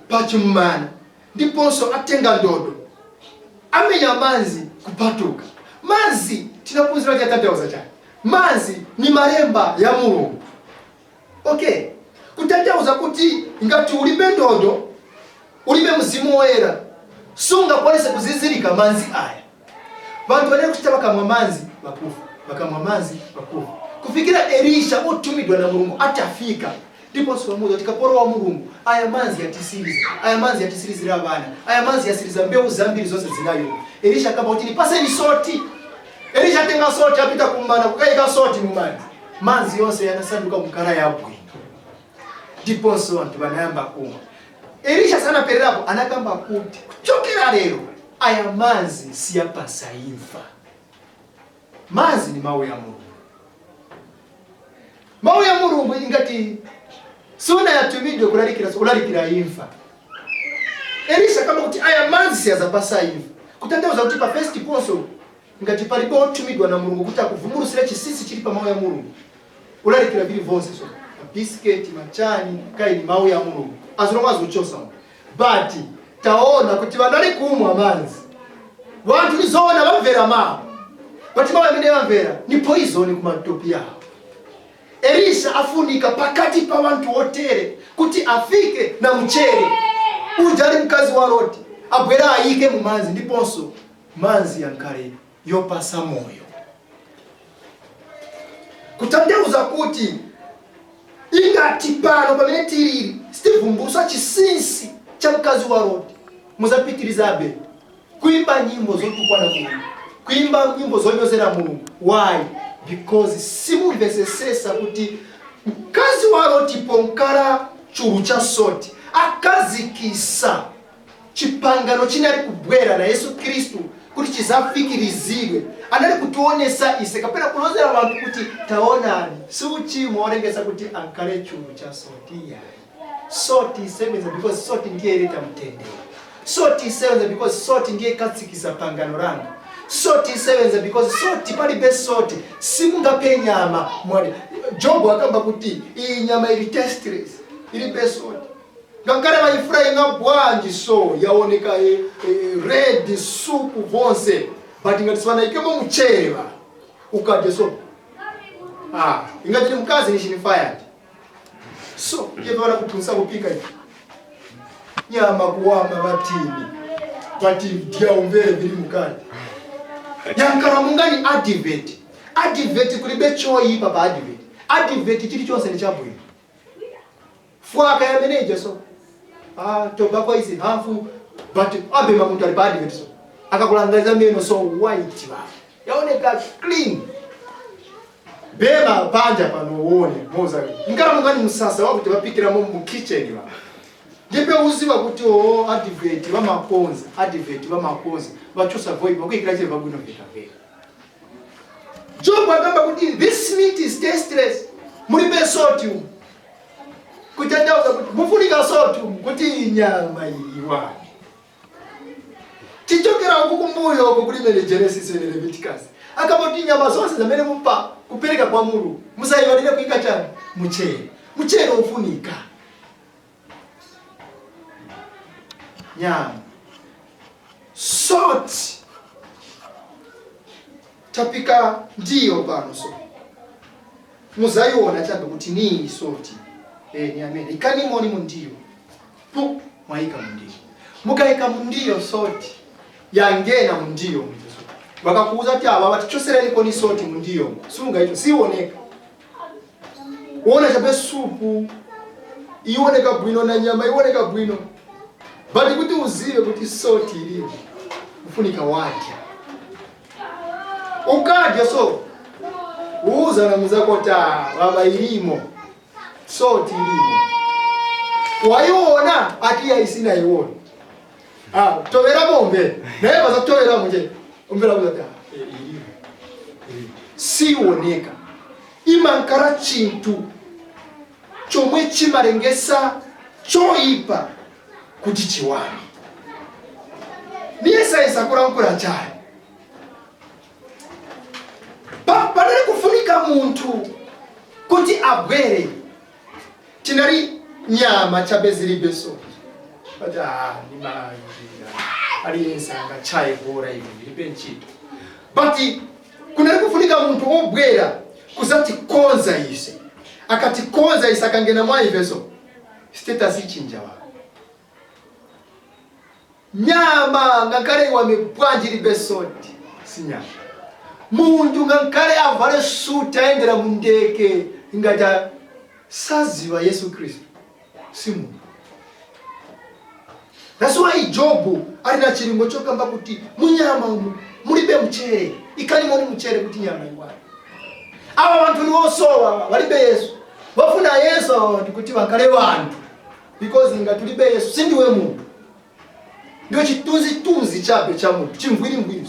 pachimana ndiponso atenga ndodo, amenya manzi, kupatuka manzi. Tinaphunzira chatanthauza chani? Manzi ni malemba ya Mulungu. Okay, kutanthauza kuti ngati ulibe ndodo, ulibe mzimu woyera, sungakwanise kuzizirika manzi aya. Vantu vanali kuchita vakamwa manzi vakufa, vakamwa manzi vakufa, kufikira Elisha otumidwa na Mulungu atafika, ndiponso pamuza kuti kapolo wa Mulungu, aya manzi yatisiriza, aya manzi yatisirizira vana, aya manzi yasiriza mbewu zambiri zonse zinayo. Elisha akamba kuti, "Nipaseni salt." Elisha atenga salt, apita kumana kukayika salt mumanzi. Manzi yonse yanasanduka mukala yabwino ndiponso anthu vanayamba kumwa. Elisha sanapererapo, anakamba kuti kuchokera lero aya manzi siyapasa imfa. Manzi ni mawu ya Mulungu. Mawu ya Mulungu ingati sunayatumidwe kulalikira, ulalikira imfa. Elisha kamba kuti aya manzi siyazapasa imfa, kutanthauza kuti pa first ponso ngati palibe otumidwa na Mulungu kuti akuvumbulusire chinsinsi chili pa mawu ya Mulungu, ulalikira vili vonse, so mabisiketi, machani, kai ni mawu ya Mulungu azilomwe azochosa. But taona kuti vanali kumwa manzi, wanthu lizoona vamvera mawu, but mawu amene vamvera ni poison kumatopi yawo. Elisha afunika pakati pa wanthu otere kuti afike na mchere uja ali mkazi wa Loti. Abwera ayike mu manzi, ndiponso manzi yankhale yopasa moyo. Kutanthauza kuti ingati pano pamene tilili sitivumbusa chinsinsi cha mkazi wa Loti, muzapitirizabe kuimba nyimbo zotukwana Mulungu, kuimba nyimbo zonyozera Mulungu. Why? Because simumvesesesa kuti mkazi wa Loti ponkala chulu cha salt akazikisa chipangano chinali kubwera na Yesu Khristu kuti chizafikirizidwe. Anali kutionesa ise kapena kulozera vanthu kuti taonani, si uchimo olengeza kuti ankale chulu cha salt. Yayi, salt isebenza because salt ndiye ileta mtendere. Salt isebenza because salt ndiye ikatsikisa pangano langa. Salt isebenza because salt, palibe salt simungape nyama. Mwali Jobu akamba kuti iyi nyama ili tasteless, ilibe salt. Ngakhale vayifurayinga bwanji, so yaoneka red supu vonse, but ngati sivanaikemo muchere, ukadya so, ah, ingati ni mkazi ni chini fired. So yevana kuphunzisa kupika ivi nyama kuwama vatini, but dya umvere vili mukati. Yankala mungani advert, advert kulibe choyipa pa advert. Advert chilichonse ni chabwino. Fwaka yameneja so, ah, tobacco is harmful, but abema muntu ali pa advert, so akakulangaliza meno so white, ba yaoneka clean. Bema panja pano uone moza nkala mungani musasa wakuti vapikiramo mu kitchen ba ndipe uziva kuti o advert vamakonza, advert vamakonza, vachosa voipa vakuyikira chiri vabwino veka veka. Job akamba kuti this meat is tasteless, mulibe salt umu. Kutanthauza kuti mufunika salt umu kuti inyama iyiwane. Tichokera uku kumbuyo uko kulimene Genesis and Leviticus akamba nyama zonse zamene mupa kupereka kwa Mulungu musayiwalire kuyika chani? Muchere. Muchere ufunika nyama salt. Tapika ndiyo pano, so muzayiona chabe kuti niyi salt, ni amene ikanimoni mundiyo pu mwayika mundiyo. Mukayika mundiyo salt yangena mundiyo mucho. Vakakuuza kuti ava vatichosereiko ni salt mundiyo, sunga icho sioneka. Uona chabe supu ioneka bwino na nyama ioneka bwino, but kuti uzive kuti salt ilimo ufunika wadya. Ukadya so uuza na muzako ta baba ilimo salt, ilimo waiona ati yaisina iona. Ah, toveramo umvere naye vazotoveramo nje umvera kuzati, ah, ilimo ilimo sioneka. Imankara chintu chomwe chimalengesa choipa kuti chiwani niyesayesa kulankhula chayi. Panali kufunika munthu kuti abwere. Tinali nyama chabe zilibe salt, ati ah, nimanjira aliyense angachaye bora ivi ndilibe ntchito. But kunali kufunika munthu wobwera kuzatikonza ise. Akatikonza ise, akangena mwa ifeso, status ichinja wa nyama. Ngakhale iwame bwanji libe salt, si nyama. Munthu ngakhale avale suti ayendera mundeke, ingati saziva Yesu Khristu, si munthu. That's why Jobu ali na chilingo chokamba kuti munyama umu mulibe mchere, ikanimoni mchere kuti nyama iwale. Ava vanthu ni osowa, valibe Yesu, vafuna Yesu ava vanthu kuti vakhale vanthu, because ngati ulibe Yesu sindiwe munthu, ndiwe chitunzitunzi chabe cha munthu, chimvwirimvwiri.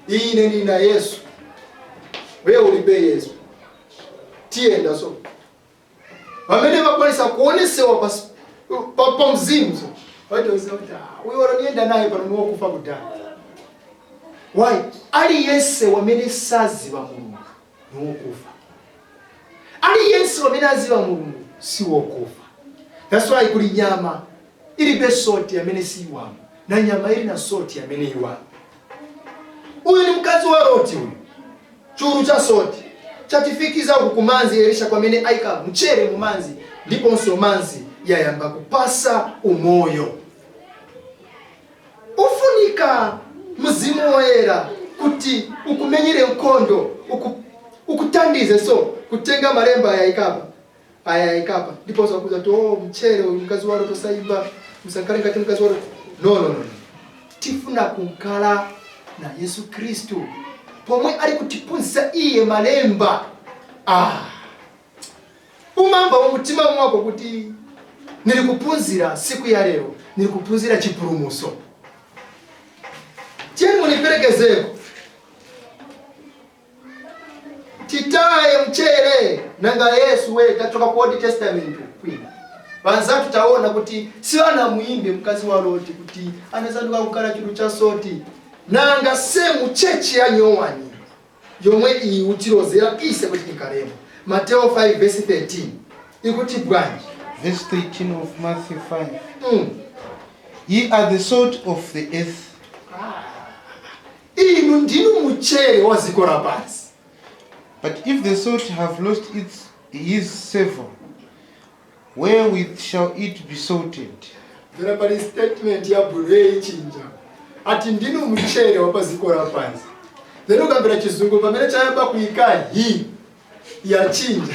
Ine nina Yesu, wewe ulibe Yesu, tiyenda. So vamene vakwanisa kuonesewa pa mzimu, so vaitoziva kuti, ah, uyo waniyenda naye pano niwokufa kudhaya. Why? Aliyense wamene saziva Mulungu niwokufa. Aliyense wamene aziva Mulungu si wokufa. That's why kuli nyama ilibe salt amene siyiwama na nyama ili na salt amene iwama. Uyu ni mkazi wa Loti uyu. Chulu cha salt chatifikiza uku kumanzi Elisha kwamene ayika mchere mumanzi, ndiponso manzi yayamba kupasa umoyo. Kuleka mzimu woyera kuti ukumenyere nkhondo, ukutandize so kutenga malemba ayayikapa, ayayikapa, ndiponso akuza kuti, "Oh, mchere uyu, mkazi walo tosaiba, musankhale ngati mkazi walo." No, no, no, no. Tifuna kunkhala na Yesu Khristu pomwe ali kutiphunzitsa iye malemba. Ah, umamva mumutima mwako kuti nili kuphunzira siku ya lero, nili kuphunzira chipulumutso. Tiyeni muniperekezeko, titaye mchere. Nanga Yesu we, tachoka ku Old Testament kwina, vanzatu taona kuti sivanamuyimbe mkazi wa Loti kuti anasanduka kukhala chinthu cha salt. Nanga same church ya nyowani yomwe iyi utilozera ise kuti tikalemo, Mateo 5 verse 13 ikuti bwanji? Verse 13 of Matthew 5. Ye are the salt of the earth. Inu ndinu muchere wa dziko lapansi. But if the salt have lost his savor, wherewith shall it be salted? Mvera, pali statement ya bwino yeichinja, ati ndinu mchere wa pa dziko lapansi. Then ukamvera chizungu, pamene chayamba kuyika "he" yachinja.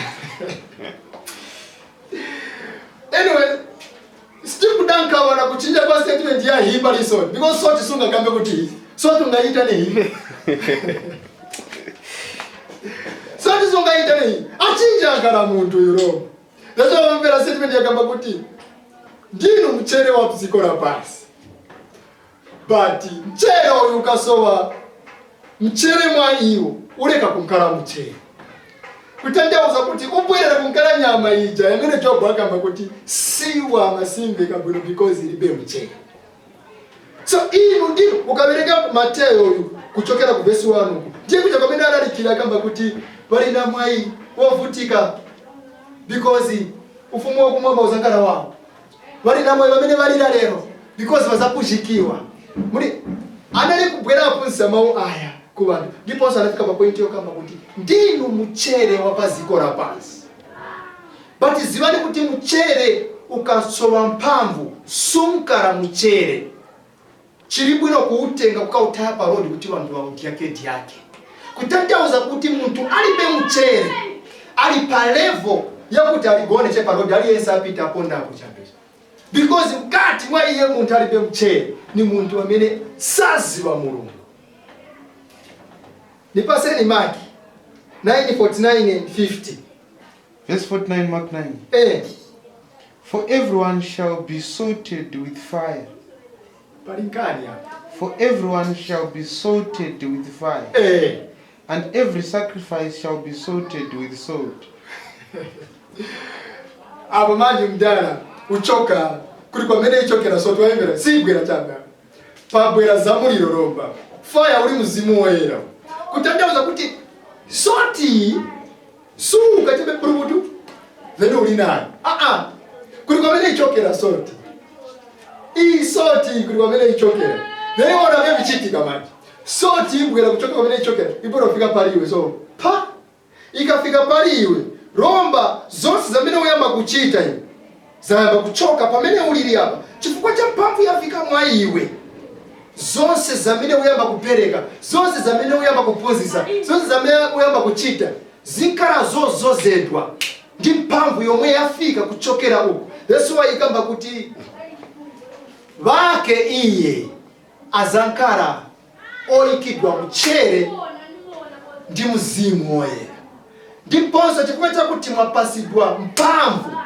Anyway, sitikudankawana kuchinja kwa statement ya "he" pali salt, because salt sungakambe kuti "he". Salt ungaita ne "he"? Salt sungaita ne "he". Achinja akala munthu yulo. That's why wamvera statement yakamba kuti ndinu mchere wa dziko lapansi, but mchere uyu ukasowa mchere mwa iwo, uleka kunkhala mchere, kutanthauza kuti ubwerera kunkhala nyama ija yamene Jobu akamba kuti siwa masimbika bwino because ilibe mchere. So inu ndinu, ukawerenga Mateyo uyu kuchokera ku vesi 1 uku, ndiye kuja pamene alalikira akamba kuti pali na mwayi wovutika because ufumu wakumwamba uzankhala wawo, vali na mwayi pamene valira lero because vazapuzhikiwa. Muli anali kubwera aphunzitsa mawu aya ku vanthu, ndiponso anafika pa point yokamba kuti ndinu mchere wa pa dziko lapansi, but zivani kuti mchere ukasowa mphamvu sumkala mchere. Chili bwino kuutenga kukautaya pa road kuti vanthu vaudyake dyake. Kutanthauza kuti munthu alibe mchere ali pa level yakuti aligone che pa road, aliyense apita apondapo chabecha, because mkati mwa iye munthu alibe mchere, ni munthu amene saziwa Mulungu. Nipaseni Mark 9:49 and 50. Verse 49, Mark 9. For everyone shall be salted with fire. Pali nkani apa? For everyone shall be salted with fire. And every sacrifice shall be salted with salt. Apo manje mdala uchoka kuli kwamene ichokera salt, wayembera siyigwera chabe, pabwera zamuliro lomba, fire uli mzimu woyera, kutanthauza kuti salt suka chabe puluputu then uli nayo. Aa, kuli kwamene ichokera salt iyi, salt kuli kwamene ichokera. Then ona vye vichitika manje, salt ibwera kuchoka kwamene ichokera, ibwera kufika pali iwe. So pa ikafika pali iwe lomba, zonse zamene uyamba kuchita iwe zayamba kuchoka pamene ulili apa chifukwa cha mphamvu yafika mwa iwe. Zonse zamene uyamba kupereka, zonse zamene uyamba kuphunzitsa, zonse zamene uyamba kuchita zinkhala zozozedwa ndi mphamvu yomwe yafika kuchokera uku. Yesu wayikamba kuti vake iye azankhala oyikidwa mchere ndi mzimu woyera, ndiponso chifukwa chakuti mwapasidwa mphamvu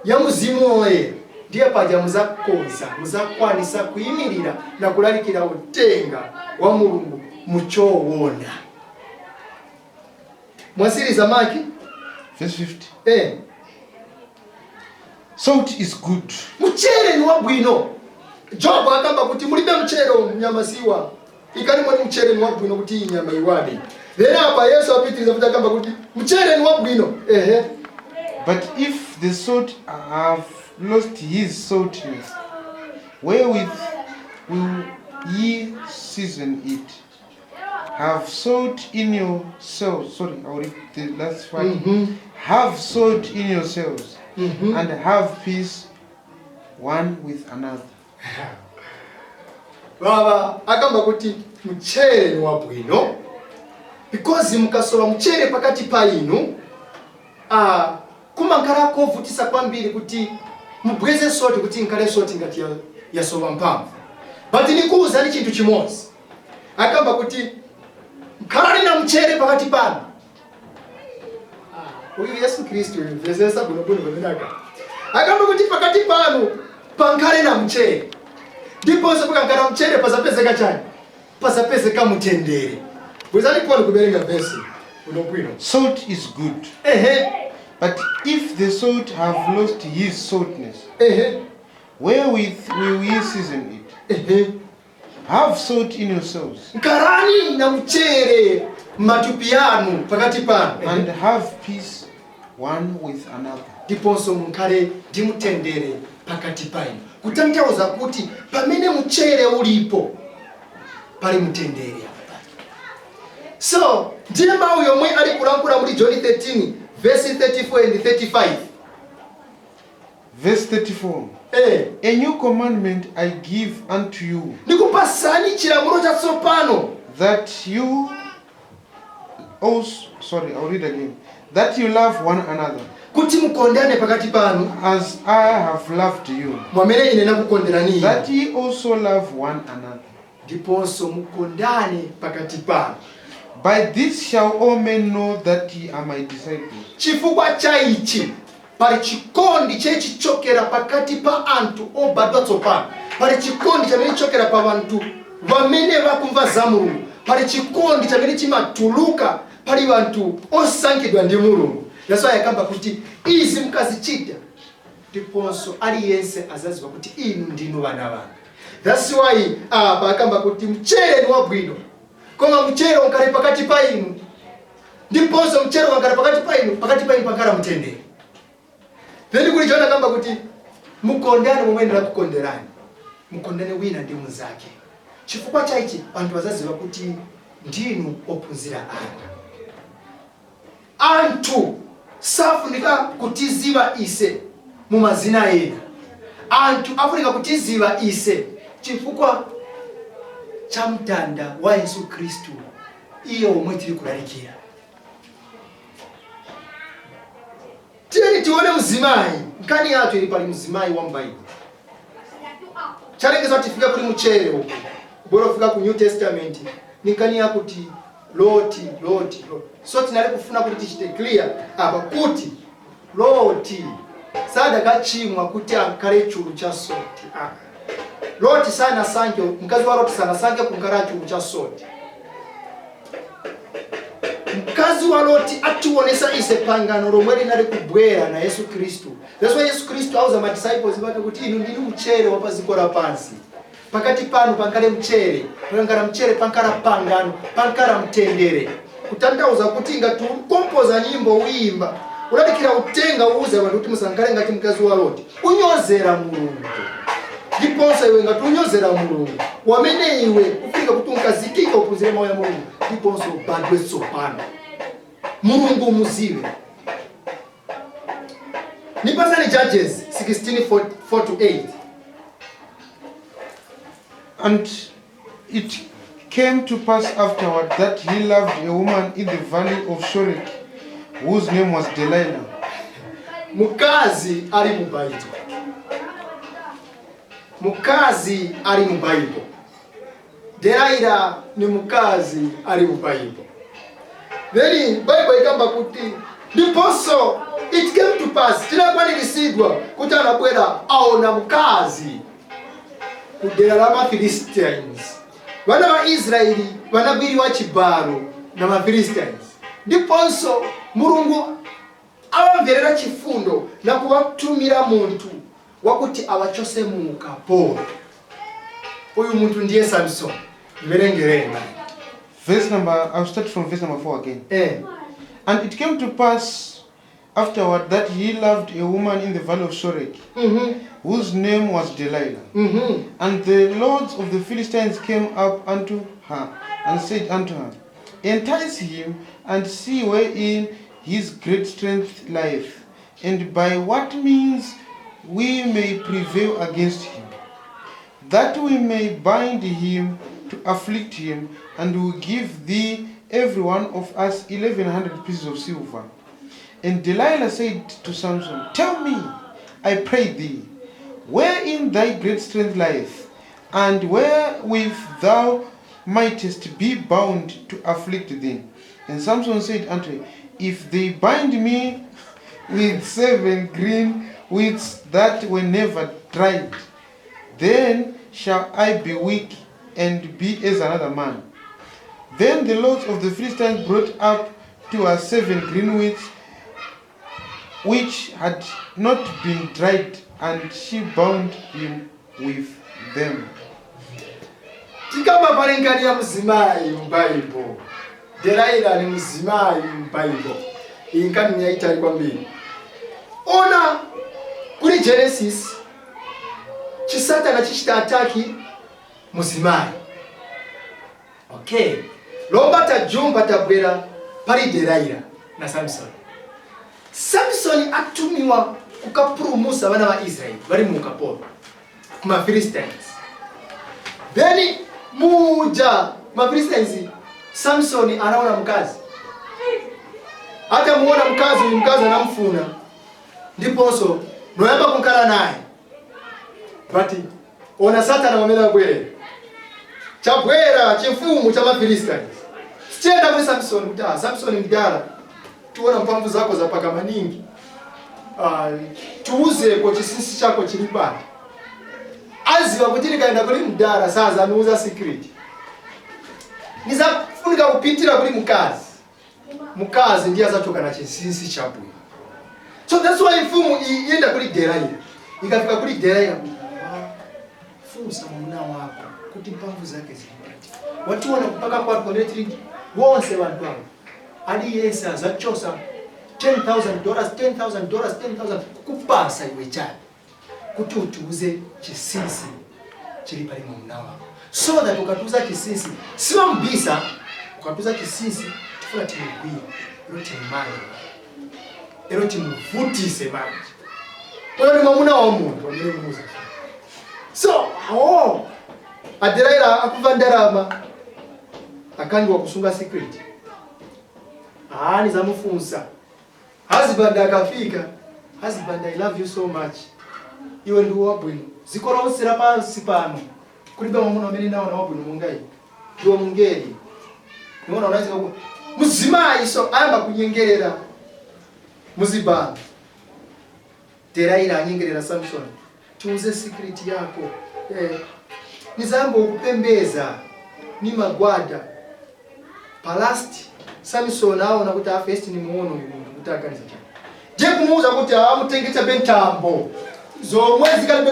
ya mzimu woyera, ndiye paja muzakonza, muzakwanisa kuyimirira na kulalikira utenga wa Mulungu muchoona. Mwasiriza Mark? Verse 50. Salt is good. Mchere ni wabwino. Jobu akamba kuti mulibe mchere mnyama siwa ikali mwani. Mchere ni wabwino kuti iyi nyama iwade. Then apa Yesu apitiriza kuti akamba kuti mchere ni wabwino, ehe. But if the salt have lost his saltness, wherewith will ye season it? Have salt in yourselves. Sorry, I'll read the last part. Have salt in yourselves and have peace one with another. Baba akamba kuti mchere ni wabwino because mukasowa mchere pakati pa inu, kumankhala kovutisa kwambiri kuti mubweze salt kuti nkhale salt ngati yasowa mphamvu. But nikuwuzani chinthu chimodzi, akamba kuti nkhalani na mchere pakati panu. Uyu Yesu Khristu mvezesa bwinobwino pamenaka akamba kuti pakati panu pankhale na mchere, ndiponso pakankhala mchere pasapezeka chani? Pasapezeka mtendere. Bwezani poni kuberenga vesi bwinobwino. Salt is good, but if the salt have lost his saltness, wherewith will ye season it? Have salt in yourselves, Nkhalani na mchere m'matupi yanu pakati panu, and have peace one with another. Ndiponso mukhale ndi mtendere pakati painu. Kutanthauza kuti pamene mchere ulipo pali mtendere apa. So ndiye mawu yomwe ali kulankhula muli John 13 verse 34 and 35. Verse 34. A new commandment I give unto you, Ndikupasani chilamulo chatsopano, that you also, sorry, I'll read again, that you love one another, kuti mukondane pakati panu, as I have loved you, mwamene ine nakukonderani, that ye also love one another. Ndiponso mukondane pakati panu. By this shall all men know that ye are my disciples, Chifukwa cha ichi pali chikondi chechichokera pakati pa anthu obadwa tsopano, pali chikondi chamene chichokera pa vanthu vamene vakumva za Mulungu, pali chikondi chamene chimatuluka pali vanthu osankhidwa ndi Mulungu. That's why akamba kuti izi mukazichita, ndiponso aliyense azaziwa kuti inu ndinu vana vanga. That's why apa akamba kuti mchere ni wabwino, koma mchere unkale pakati pa inu, ndiponso mchere ukankhala pakati pa inu, pakati pa inu pankhala mtendere. Then kuli John akamba kuti mukondane momwe ndakukonderani, mukondane wina ndi mnzake. Chifukwa chaichi anthu azaziwa kuti ndinu ophunzira anga. Anthu safunika kutiziva ise mu mazina ena, anthu afunika kutiziva ise chifukwa cha mtanda wa Yesu Khristu, iye omwe tili kulalikira. Tiyeni tione mzimayi. Nkhani yathu ili pali mzimayi wa m'Baibulo. Chalengeza kuti tifike kuli mchere uku, kubwera kufika ku New Testament, ni nkhani yakuti Loti, Loti, Loti. So tinali kufuna kuti tichite clear apa kuti Loti sadakachimwa kuti ankhale chulu cha salt. Ah. Loti sanasankhe, mkazi wa Loti sanasankhe kunkhala chulu cha salt. Mkazi wa Loti ationesa ise pangano lomwe linali kubwera na Yesu Khristu. That's why Yesu Khristu auza ma disciples bake kuti inu ndinu mchere wa paziko la pansi, pakati panu pankale mchere. Pankala mchere pankala pangano, pankala mtendere. Kutanthauza kuti ngati ukompoza nyimbo, uyimba, ulalikira utenga, uuze anthu kuti musankale ngati mkazi wa Loti, unyozera Mulungu. Ndiponso iwe ngati unyozera Mulungu wamene iwe ufika kuti unkazikika, uphunzire mawu ya Mulungu, ndiponso ubadwe tsopano, Mulungu umuziwe. Nipasani Judges 16 4 to 8. And it came to pass afterward that he loved a woman in the valley of Shorek, whose name was Delilah. Mukazi ali mu Baibo, mukazi ali mu Baibo, Delaila ni mukazi ali mu Baibo. Then Bible ikamba kuti ndiponso it came to pass, chinakwaniritsidwa kuti anabwera aona mkazi ku dera la maphilistines. Vana va Israeli vanagwiriwa chibalo na maphilistines, ndiponso Mulungu awamverera chifundo na kuwatumira munthu wakuti awachose mu ukapolo. Uyu munthu ndiye Samson. Mverengereni. Verse number, I'll start from verse number 4 again. And it came to pass afterward that he loved a woman in the valley of Shorek, whose name was Delilah. And the lords of the Philistines came up unto her and said unto her, Entice him and see wherein his great strength lieth, and by what means we may prevail against him, That we may bind him to afflict him, and will give thee every one of us 1,100 pieces of silver." And Delilah said to Samson, "Tell me, I pray thee, wherein thy great strength lieth, and wherewith thou mightest be bound to afflict thee." And Samson said unto her, "If they bind me with seven green withs that were never dried, then shall I be weak and be as another man." Then the lords of the Philistines brought up to her seven green withs which had not been dried, and she bound him with them. Tikamba palengani ya muzimayi mubaibo, Delaila ni muzimayi mubaibo. Iyi nkani ni yaitali kwambiri. Ona kuli Genesis, chisatana chichita attack muzimayi. Okay, lomba tajumba, tabwera pali Delaila na Samson. Samson atumiwa kukapulumusa vana va Israeli vari mu ukapolo kuma Philistines. Then muja ma Philistines, Samson anaona mkazi. Atamuona mkazi uyu, mkazi anamfuna, ndiponso noyamba kunkhala naye. But ona Satana wamene abwera, chabwera chifumu cha ma Philistines, sichiyenda kuli Samson kuti, "Ah, Samson mdala, tiona mphamvu zako zapaka maningi. Ah, tiuzeko chinsinsi chako chili pati." Aziwa kuti likaenda kuli mdala sazanuuza secret, nizafunika kupitira kuli mkazi. Mkazi ndiye azachoka na chinsinsi chabwino. So that's why mfumu iyenda kuli Delaila. Ikafika kuli Delaila kuti, "Ah, funsa mwamuna wako kuti mphamvu zake zili pati. Wationa kupaka kwatu kwamene tili wonse vantu avo, aliyense azachosa $10,000, $10,000, 10,000 kukupasa iwe chani kuti utiuze chinsinsi chili pali mwamuna wako, so that ukatiuza chinsinsi, simambisa, ukatiuza chinsinsi tifuna timugwire, ero timmange, ero timuvutise manje. Uyo ni mwamuna wa munthu amene muza." So awo aDelaila akuva ndalama, akangiwa kusunga secret. Ah, nizamufunsa husband. Akafika, "Husband, I love you so much. Iwe ndiwe wabwino ziko lonse lapansi pano. Kulibe mwamuna amene naona wabwino monga iwe. Ndiwe mungeli niona unaweza ku muzimayi." So ayamba kunyengerera muzibanda. Delaila anyengerera Samson, "Tiuze secret yako, eh, nizayamba ukupembeza ni magwada." Pa last Samson aona kuti a, first ni muono uyu munthu kuti aganiza chani. Je kumuuza kuti amutenge chabe ntambo zomwe zikalibe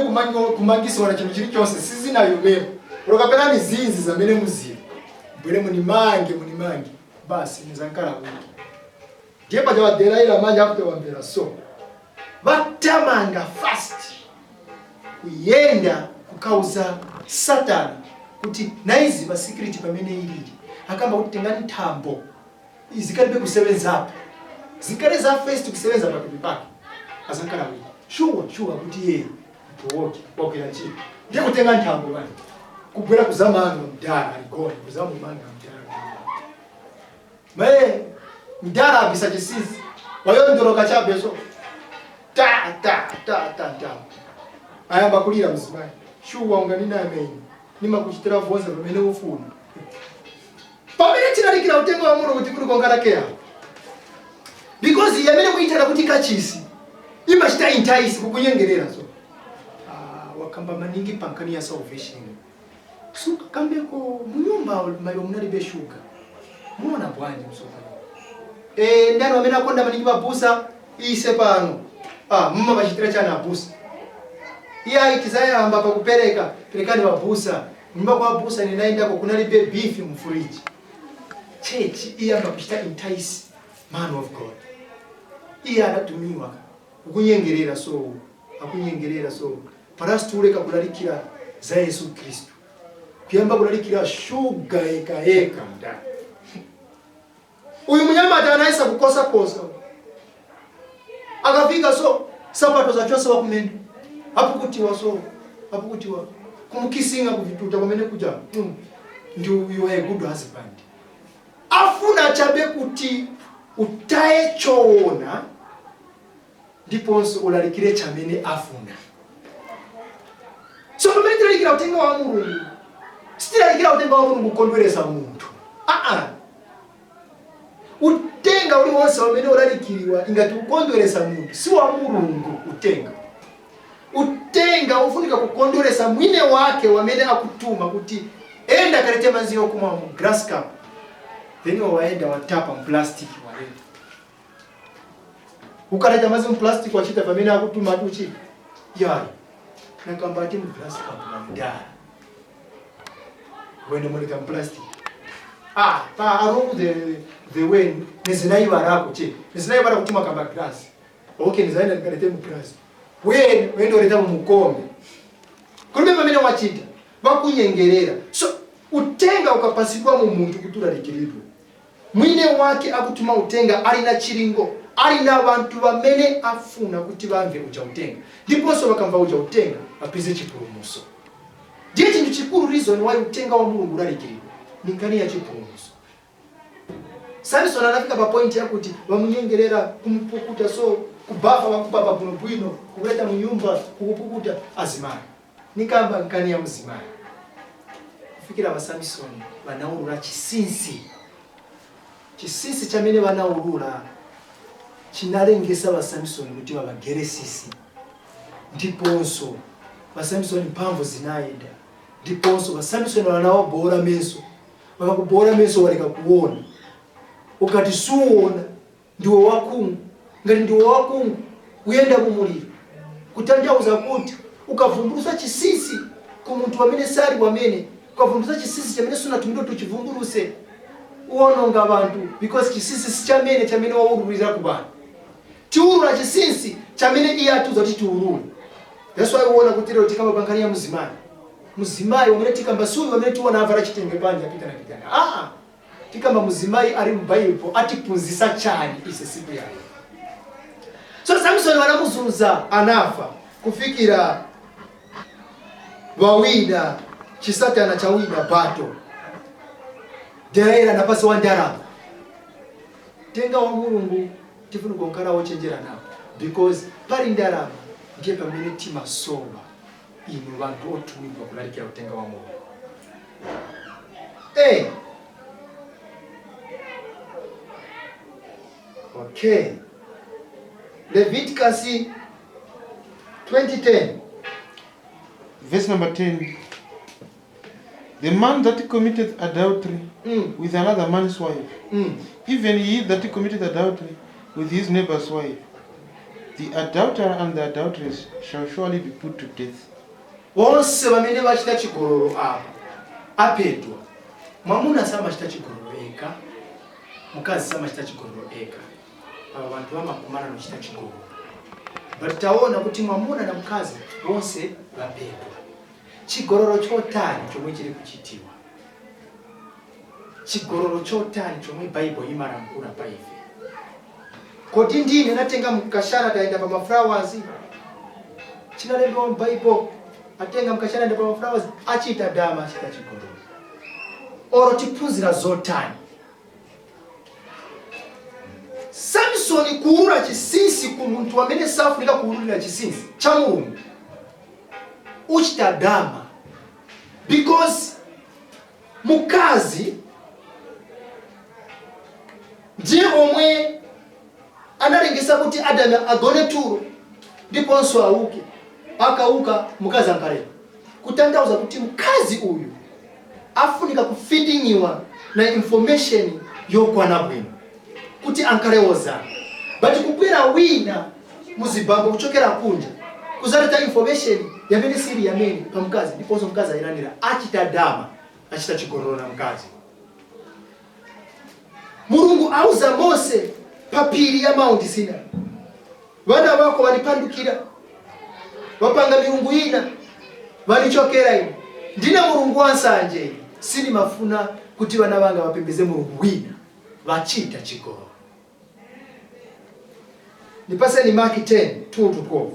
kumangisiwa na chintu chilichonse, sizinayomemo, ulokapena ni zinzi zamene muziva, mbwere munimange, munimange basi, nizankala wiki. Ndiye paja waDelaila manje after wamvera, so vatamanga fast kuyenda kukauza Satana kuti naiziva secret pamene ilili. Akamba kuti, "Tengani nthambo izikalibe kusebenzapo, zikale za first kusebenza papipi pake, azankala wiki." Shuwa shuwa kuti ye mtowoke wakwira ntchito. Ndiye kutenga nthambo manje, kubwera kuzamanga mdala aligone, kuzamumanga mdala. Maye, mdala abisa chinsinsi, wayondoloka chabeso ta ta ta ta ta. Ayamba kulira mzimayi, "Shuwa unganina amene nimakuchitira vonse pamene ufuna." Pamene chilalikira utengo wa Mulungu kuti kuli kongalakeya, because yamene kuitana kuti kachisi imachita entice, kukunyengerera. So, ah, wakamba maningi pankani ya salvation, sukakambeko munyumba mailo munalibe shuga. Muona bwanji msokano? Eh, ndani amene akonda maningi babusa ise pano? Ah, muma bachitira chana abusa? Iye aitizayamba pakupereka, perekani babusa. Nyumba kwa abusa ninaendako kunalibe beef mu fridge. Church iyamba kuchita entice man of God. Iye anatumiwa kukunyengerera, so akunyengerera. So parasituleka kulalikira za Yesu Khristu, kuyamba kulalikira shuga eka eka. Ndani uyu munyamata anayesa kukosakosa. Akafika so sapato zachose wakumendo apukutiwa, so apukutiwa. Kumukisinga kuvituta kwamene kuja, ndi you are a good husband. Afuna chabe kuti utaye choona ndiponso ulalikire chamene afuna. So pamene tilalikira utenga wa Mulungu, sitilalikira utenga wa Mulungu kukondweresa munthu, aa. Utenga uliwonse wamene ulalikiriwa ingati ukondweresa munthu, si wa Mulungu. Utenga ufunika kukondweresa mwine wake wamene akutuma kuti enda kalete manzi okumwa mu glass cup, then waenda watapa mu plastic. Waenda ukaleta mazi mu plastic, wachita pamene akutuma ati uchita yayi. Nakamba ati mu glass cup mamdala, wende muleta mu plastic. Ah, pa along the way nezinaivarako che nezinaivara kuti makamba glass. Okay, nizaenda nikalete mu glass, wene wende uleta mu mukombe. Kulibe pamene wachita, vakunyengerera. So utenga ukapasidwa mu munthu kuti ulalikiridwe, mwine wake akutuma utenga ali na chilingo, ali na bantu bamene afuna kuti bamve uja utenga, ndiponso bakamva uja utenga bapeze chipulumutso. Ndiye chinthu chikulu, reason why utenga wa Mulungu ulalikiridwa ni nkhani ya chipulumutso. Samson anafika pa point yakuti vamunyengerera kumupukuta, so kubafa vakupapa bwinobwino, kukuleta munyumba, kukupukuta azimayi. Nikamba nkani ya mzimayi, kufikira va Samson vanaulula chisinsi. Chisinsi chamene vanaulula chinalengesa va Samson kuti vavagere sisi, ndiponso va Samson mphamvu zinayenda, ndiponso va Samson vanawabola meso. Vakakubola meso, waleka kuona. Ukati suona, ndiwe wakhungu. Ngati ndiwe wakhungu, kuyenda mumuliro. Kutanthauza kuti ukavumbulusa chinsinsi ku munthu wamene sali wamene, ukavumbulusa chinsinsi chamene sunatumidwa kuti uchivumbuluse, uwononga bantu, because chinsinsi si chamene chamene waululira ku bantu. Tiulula chinsinsi chamene iye atiuza kuti tiulule. That's why uona kuti lero tikamba pa nkhani ya muzimayi. Muzimayi wamene tikamba suyu wamene tiona avala chitenge panja pitana pitana, aa. Tikamba muzimayi ali mu Bible, atiphunzitsa chani ise siku yayo. So Samson wanamuzunza, anafa, kufikira wawina chisatana chawina bato. Delaila napasi wa ndalama. Tenga wa Mulungu tifuna kunkhala wochenjera nawo, because pali ndalama ndiye pamene timasowa inu bantu otumidwa kulalikira utenga wa Mulungu. Hey. Okay, Leviticus 20:10. Verse number 10. The man that committed adultery with another man's wife, even he that committed adultery with his neighbor's wife, the adulterer and the adulteress shall surely be put to death. Onse bamene bachita chigololo apa aphedwa. Mwamuna samachita chigololo eka, mukazi samachita chigololo eka. Aba bantu bamakumana nochita chigololo, but taona kuti mwamuna na mkazi bonse baphedwa. Chigololo chotani chomwe chili kuchitiwa? Chigololo chotani chomwe Baibo imalankhula pa ife? Kodi ndine natenga mkashana tayenda pa maflowers? Chinalembewa m'Baibo, atenga mkashana enda pa maflowers, achita dama, achita chigololo. Oro tiphunzira zotani? Samsoni kuulula chinsinsi ku munthu amene safunika kuululira chinsinsi cha Mulungu, uchita dama, because mukazi ndiye omwe analengesa kuti Adamu agone tulo ndiponso auke. Akauka, mukazi ankaleka. Kutanthauza kuti mkazi uyu afunika kufeedingiwa na information yokwana bwino kuti ankalewozana, but kubwera wina muzibambo kuchokera kunja kuzaleta information yamene sili yamene pa mkazi, ndiponso mkazi ayilandira, achita dama, achita chigololo na mkazi. Mulungu auza Mose pa phiri ya Mount Sinai, "Vana vako vanipandukira, vapanga milungu ina, vanichokera ine. Ndine Mulungu wa nsanje ine, sinimafuna kuti vana vanga vapembeze mulungu wina." Vachita chigololo. Nipaseni Mark 10 2 to 12.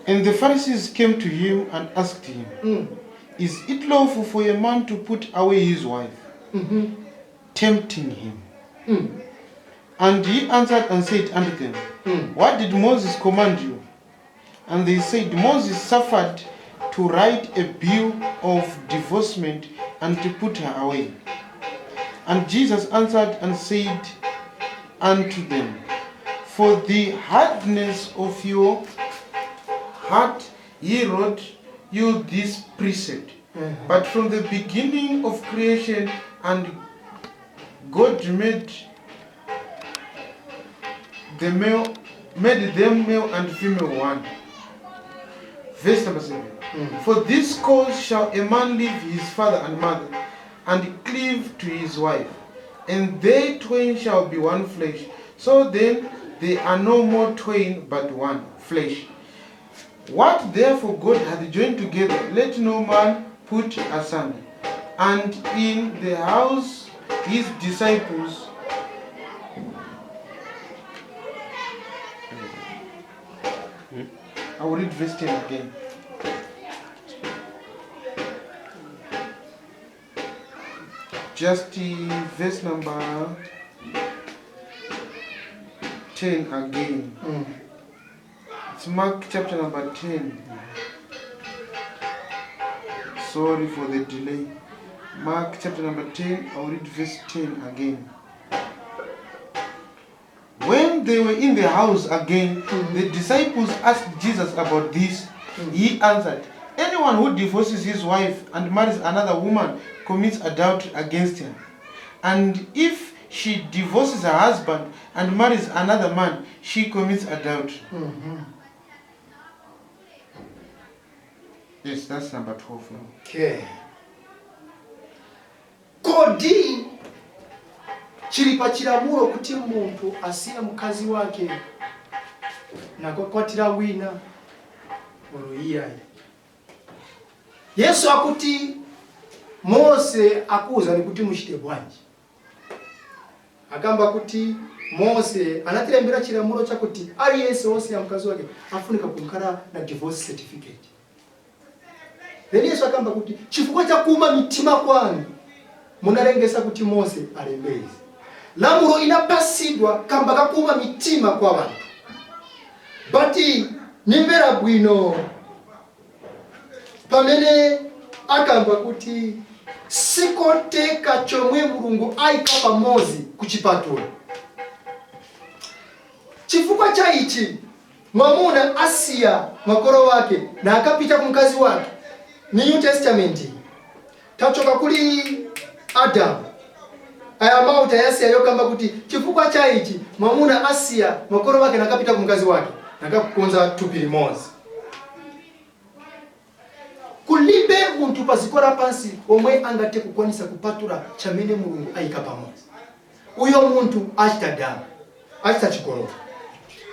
And the Pharisees came to him and asked him, "Is it lawful for a man to put away his wife?" Tempting him. And he answered and said unto them, "What did Moses command you?" And they said, "Moses suffered to write a bill of divorcement and to put her away." And Jesus answered and said unto them, "For the hardness of your heart he wrote you this precept. But from the beginning of creation, and God made them male and female one." Verse number 7. "For this cause shall a man leave his father and mother and cleave to his wife, and they twain shall be one flesh. So then they are no more twain, but one flesh. What therefore God hath joined together, let no man put asunder." And in the house his disciples I will read verse 10 again. Just verse number 10 again. It's Mark chapter number 10. Sorry for the delay. Mark chapter number 10, I'll read verse 10 again. When they were in the house again, the disciples asked Jesus about this. He answered, "Anyone who divorces his wife and marries another woman commits adultery against her. And if she divorces her husband and marries another man, she commits adultery." Yes, that's number 12 now. Okay. Kodi chili pa chilamulo kuti munthu asiye mkazi wake nakukwatira wina olo iyayi? Yesu akuti, "Mose akuwuzani kuti muchite bwanji?" Akamba kuti Mose anatilembera chilamulo chakuti aliyense wosiya mkazi wake afunika kukhala na divorce certificate. Then Yesu akamba kuti chifukwa cha kuuma mitima kwanu munalengesa kuti Mose alembe izi. Lamulo inapasidwa kamba kakuuma mitima kwa bantu, but nimvera bwino pamene akamba kuti sikoteka chomwe Mulungu ayika pamozi kuchipatula. Chifukwa cha ichi mwamuna asiya makolo wake na akapita ku mkazi wake. Ni New Testament, tachoka kuli Adamu. Aya mauta yasiya yokamba kuti chifukwa cha ichi mwamuna asiya makolo wake nakapita ku mkazi wake, nakakukonza thupi limodzi. Kulibe munthu pa dziko lapansi omwe angathe kukwanisa kupatula chamene Mulungu ayika pamodzi. Uyo munthu achita dama, achita chigololo.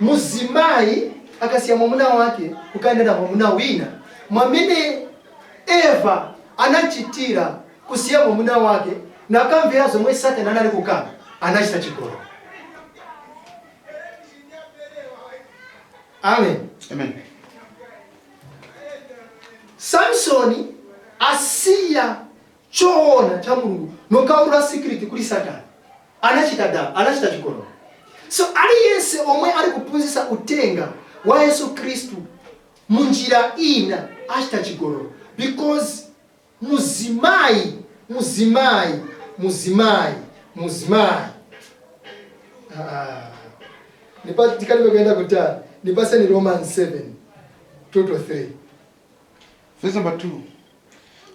Muzimayi akasiya mwamuna wake kukaenda na mwamuna wina, mwamene Eva anachitira kusiya mwamuna wake nakamvera zomwe Satana anali kukamba, anachita chigololo. Amen. Amen. Samsoni asiya choona cha Mulungu nokaula secret kuli Satana, anachita dama, anachita chigololo. So aliyense omwe ali kuphunzitsa utenga wa Yesu Khristu munjira ina achita chigololo, because muzimayi, muzimayi, muzimayi, muzimayi. Ah, tikalibe kuenda kutali, nipaseni Romans 7 2 to 3. Verse number 2.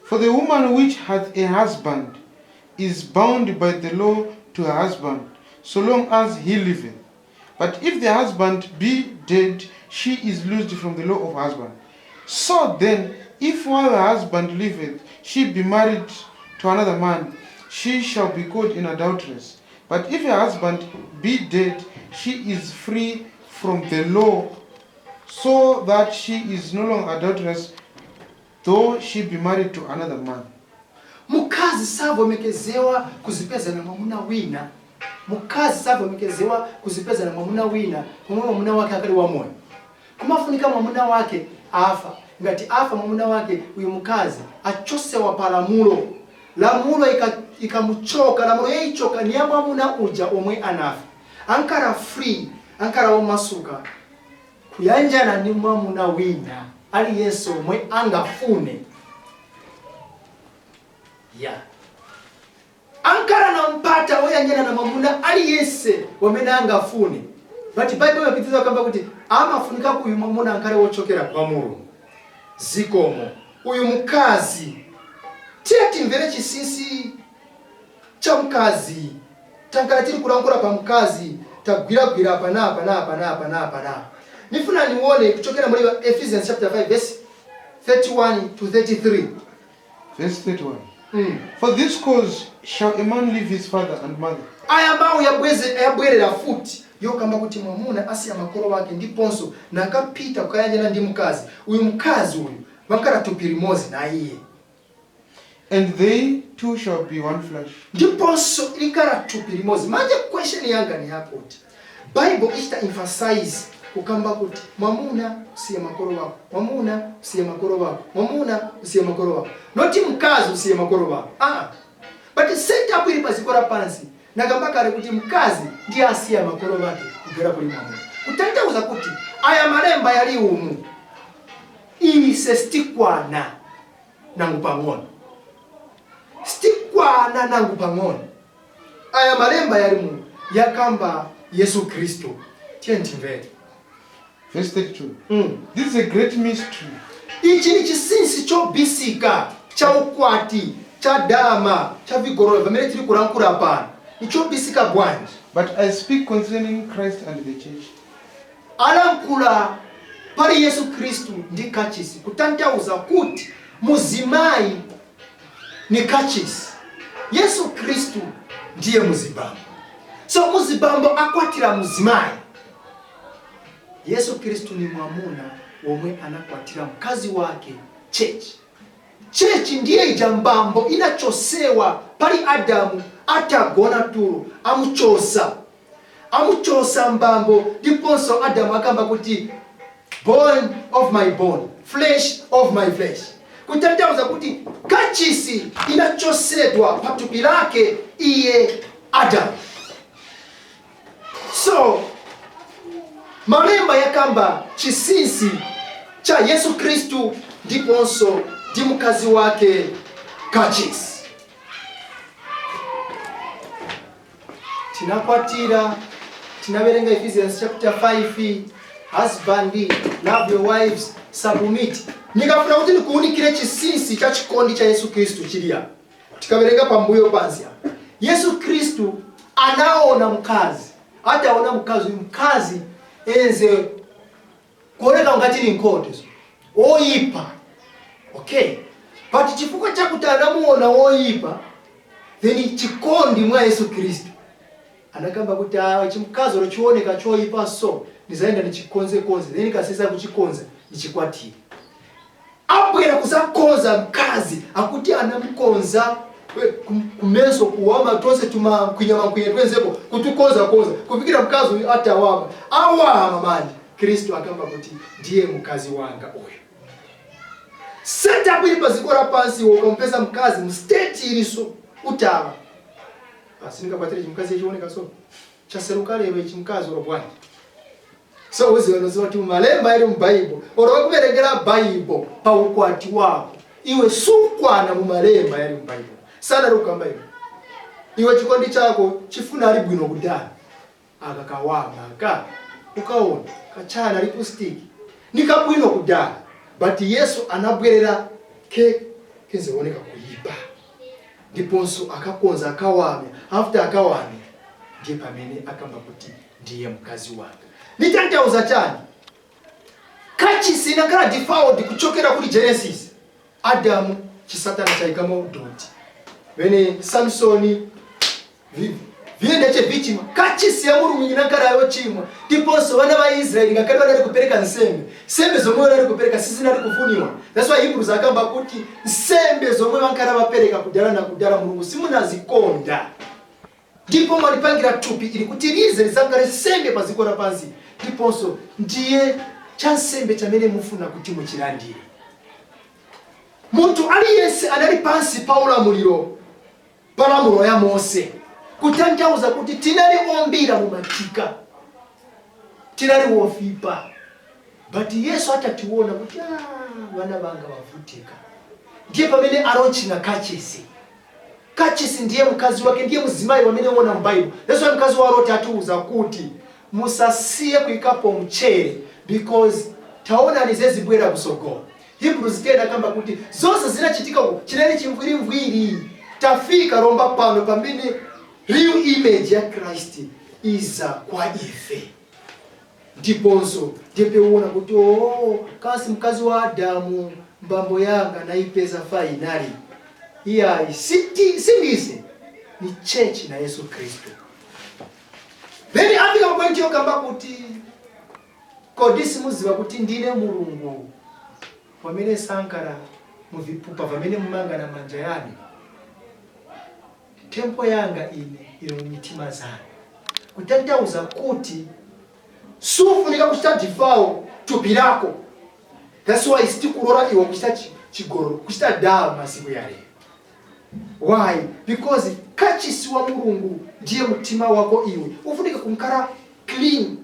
"For the woman which hath a husband is bound by the law to her husband, so long as he liveth. But if the husband be dead, she is loosed from the law of husband. So then, if while her husband liveth, she be married to another man, she shall be called an adulteress. But if her husband be dead, she is free from the law, so that she is no longer adulteress, though she be married to another man." Mukazi savomekezewa kuzipeza na mwamuna wina. Mukazi savomekezewa kuzipeza na mwamuna wina pomwe mwamuna wake akali wamoyo. Kumafunika mwamuna wake Afa. Ngati afa mwamuna wake, uyu mkazi achosewa pa lamulo. Lamulo ikamuchoka, lamulo yeichoka ni ya mwamuna uja omwe anafa. Ankara free, ankara womasuka kuyanjana ni mwamuna wina aliyense omwe angafune ya ankara na mpata oyanjana na mwamuna aliyense wamene angafune. But Bible yapitiza kamba kuti amafunika kuyu mwamuna ankale wochokera kwa Mulungu. Zikomo. Uyu mkazi, tiye timvere chinsinsi cha mkazi. Tankala tili kulankhula pa mkazi, tagwiragwira apa napa napa napa napa napa. Nifuna nione kuchokera muri Ephesians chapter 5 verse 31 to 33. Verse 31. For this cause shall a man leave his father and mother, Aya mawu yabwerera futi yokamba kuti mwamuna asiya makolo wake ndiponso nakapita kukayanjana ndi mkazi. Uyu mkazi uyu vankala thupi limodzi na iye. And they two shall be one flesh. Ndiponso likala thupi limodzi. Manje question yanga ni yakuti Bible ichita emphasize kukamba kuti mwamuna usiye makolo wako, mwamuna usiye makolo wako, mwamuna usiye makolo wako, not mkazi usiye makolo wako. Ah, but setup ili paziko la pansi, nakamba kale kuti mkazi ndiye asiya makolo wake kugera kuli mwamuna, kutanthauza kuti aya malemba yali umu ise sitikwana nangu pang'ono, sitikwana nangu pang'ono. Aya malemba yali mu yakamba Yesu Kristu. Tiye ntimvere. Verse 32. This is a great mystery. Ichi ni chinsinsi chobisika cha ukwati, cha dama, cha vigorolo pamene tili kulankhula pano. Nichobisika bwanji? But I speak concerning Christ and the church. Alankhula pali Yesu Khristu ndi kachisi, kutanthauza kuti muzimayi ni kachisi, Yesu Khristu ndiye muzibambo. So muzibambo akwatira muzimayi. Yesu Khristu ni mwamuna womwe anakwatira mkazi wake, church. Church ndiye ija mbambo inachosewa pali Adamu atagona tulo, amuchosa, amuchosa mbambo. Ndiponso Adamu akamba kuti, "Bone of my bone, flesh of my flesh," kutanthauza kuti kachisi inachosedwa pathupi lake iye Adamu. So malemba yakamba chinsinsi cha Yesu Khristu ndiponso ndi mkazi wake, kachisi. Tinakwatira, tinawerenga Ephesians chapter 5, husband, love your wives, submit. Nikafuna kuti ndikuunikire chinsinsi cha chikondi cha Yesu Khristu chiliya tikawerenga pambuyo pansi apa. Yesu Khristu anaona mkazi. Ataona mkazi uyu, mkazi enze kuoneka ngati ni nkhote oyipa. Okay, but chifukwa chakuti anamuona woyipa, then chikondi mwa Yesu Khristu anakamba kuti, "Ah, chimkazi lochioneka choyipa, so ndizayenda ndichikonzekonze, then kasesa kuchikonza ndichikwatire." Abwera kuzakonza mkazi, akuti anamukonza kumeso kuwama tonse tumankwinya twenzepo kutukonza konza kufikira mkazi uyu atawama. Awama manje, Kristu akamba kuti, "Ndiye mkazi wanga uyu." Setup ili paziko la pansi, ukampeza mkazi mu state iliso utawa asinikakwatire chimkazi chioneka so chaseruka lero ichi mkazi olo bwanji? So uziwenoziwa kuti mumalemba ili mubaibo, olo wakuverengera Baibo pa ukwati wako, iwe sukwana mumalemba yali mubaibo. Sana lukamba iwe, iwe chikondi chako chifuna ali bwino kudala aka kawama aka ukaona kachana lipstick nikabwino kudala, but Yesu anabwerera ke kenzeoneka kuyipa, ndiponso akakonza, akawamya. After akawamya, ndiye pamene akamba kuti, "Ndiye mkazi wanga." Nitanthauza chani? Kachisi inakhala default kuchokera kuli Genesis. Adamu, chisatana chaikamo doti vene Samsoni viyendeche vichimwa. Kachisi ya Mulungu inakhala yochimwa. Ndiponso vana va Israeli ngakhale vanali kupereka nsembe, nsembe zomwe vanali kupereka sizinali kufuniwa. That's why Hebrews akamba kuti nsembe zomwe vankhala vapereka kudala na kudala, Mulungu simunazikonda, ndipo mwalipangira thupi ili kuti lize lizakhale nsembe pa dziko lapansi. Ndiponso ndiye Cha nsembe chamene mufuna kuti muchilandire. Munthu aliyense anali pansi pa ulamuliro, pa lamulo ya Mose, kutanthauza kuti tinali ombira mumatika, tinali wofipa. But Yesu atationa kuti, "Ah, vana vanga vavutika," ndiye pamene alaunchinga kachisi. Kachisi ndiye mkazi wake, ndiye mzimayi wamene uona m'Bible. That's why mkazi wa Loti atiuza kuti musasiye kuyikapo mchere, because taonani zezibwera kusogolo. Hebrews 10 akamba kuti zonse zinachitika uku chinali chimvwirimvwiri. Tafika lomba pano pamene real image ya Christ iza kwa ife. Ndiponso ndipewona kuti, oh, kasi mkazi wa Adamu, mbambo yanga naipeza finally. Iyayi, sindise, ni church na Yesu Kristu. Then afika pa point yokamba kuti, "Kodi simuziva kuti ndine Mulungu wamene sankala muvipupa vamene mumanga na manja yanu? Temple yanga ine ili mu mitima zanu." Kutanthauza kuti sufunika kuchita defile thupi lako. That's why sitikulora iwe kuchita chigololo, kuchita dawa masiku ya lero. Why? Because kachisi wa Mulungu ndiye mtima wako. Iwe ufunika kunkhala clean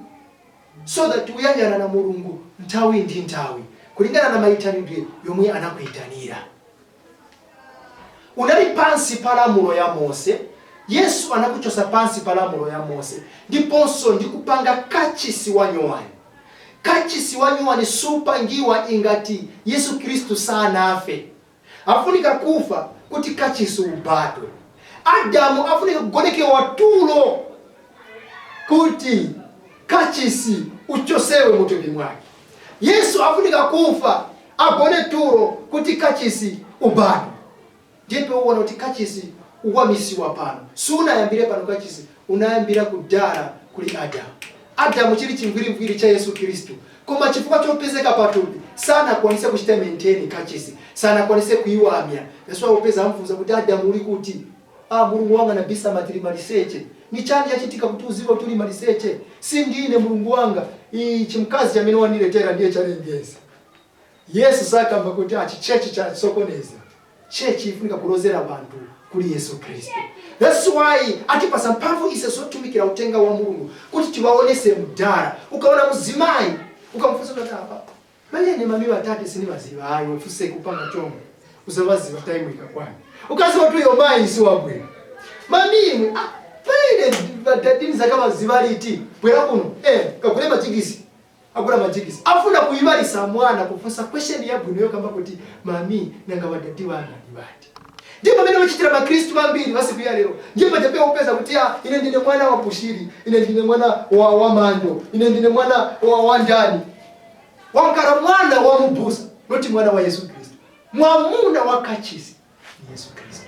so that uyanjana na Mulungu nthawi ndi nthawi, kulingana na mayitanidwe yomwe anakuyitanira. Unali pansi pa lamulo ya Mose. Yesu anakuchosa pansi pa lamulo ya Mose, ndiponso ndikupanga kachisi wa nyowani. Kachisi wa nyowani supangiwa ingati Yesu Khristu sanafe. Afunika kufa kuti kachisi ubadwe. Adamu afunika kugonekewa tulo kuti kachisi uchosewe mutupi mwake. Yesu afunika kufa, agone tulo kuti kachisi ubadwe. Ndipo uwona kuti kachisi uwamisiwa pano sunayambire pano. Kachisi unayambira kudala kuli Adamu. Adamu chili chimvwirimvwiri cha Yesu Khristu, koma chifukwa chopezeka patupi sanakwanise kuchita maintain kachisi, sanakwanise kuiwamya. That's why upeza amfunza kuti, "Adamu, uli kuti?" "Ah, Mulungu wanga nabisa matili maliseche." "Ni chani chachitika kuti uzive kuti uli maliseche?" "Si ndine, Mulungu wanga, ichi mkazi chamene waniletera ndiye chalengeza." Yesu sakamba kuti achi church chasokoneza. Church ifunika kulozera bantu kuli Yesu Khristu. That's why atipasa mphamvu ise zotumikira utenga wa Mulungu kuti tiwaonese mdala. Ukaona muzimayi, ukamfunsa kuti, "Apa malene mami watate sinivaziva?" "Ayi, wefuse kupanga chomwe usavaziva, time ikakwana ukaziva tu iyo mayi si wabwino." "Mamimwe, ah, pale vadadini zakavaziva liti? Bwera kuno, eh, kagule majigisi." Agula majigisi, afuna kuyibalisa mwana kufunsa question yabwino yokamba kuti, "Mami, nanga vadadi vanga ndi vati?" Ndiye pamene vachitira Makristu vambiri vasiku ya lero. Ndiye pachapewa upeza kuti, "Ah, ine ndine mwana wa Bushiri, ine ndine mwana wa Mando, ine ndine mwana wa ndani." Wankala mwana wa mubusa, not mwana wa Yesu Kristu. Mwamuna wa kachisi ni Yesu Kristu,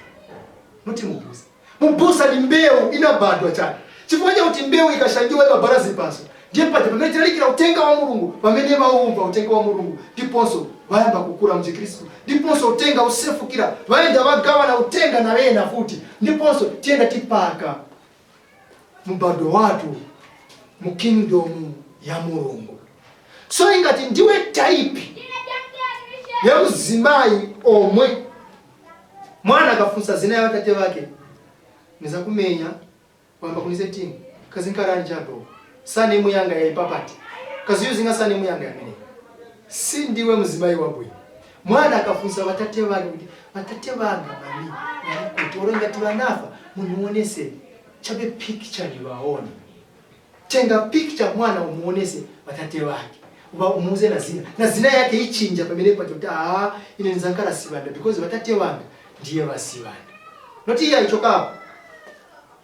not mubusa. Mubusa ni mbewu inabadwa chake. Chifukwa chakuti mbewu ikashangiwa imabala zipaso. Ndiye paja pamene tilalikira utenga wa Mulungu, pamene vaumva utenga wa Mulungu, ndiponso vayamba kukula mchikhristu, ndiponso utenga usefukira, vayenda vagawana utenga na wena futi, ndiponso tiyenda tipaka mubado watu mu kingdom ya Mulungu. So ingati ndiwe type ya mzimayi omwe mwana akafunsa zina ya watate wake, "Nizakumenya wamba kunisetting kazinkaranjapo surname yanga yaipapati kaziyuzinga surname yanga yamene," si ndiwe mzimayi wabwino. Mwana akafunsa watate wake kuti, "Watate wanga mami wali kuti? Olo ngati wanafa, muniwonese chabe picture niwaone." Tenga picture mwana umuonese watate wake, uba umuuze na zina, na zina yake ichinja pamene pacho kuti, "Ah, ine nzankala Sibanda because watate wanga ndiye vaSibanda." Not iya ichokapo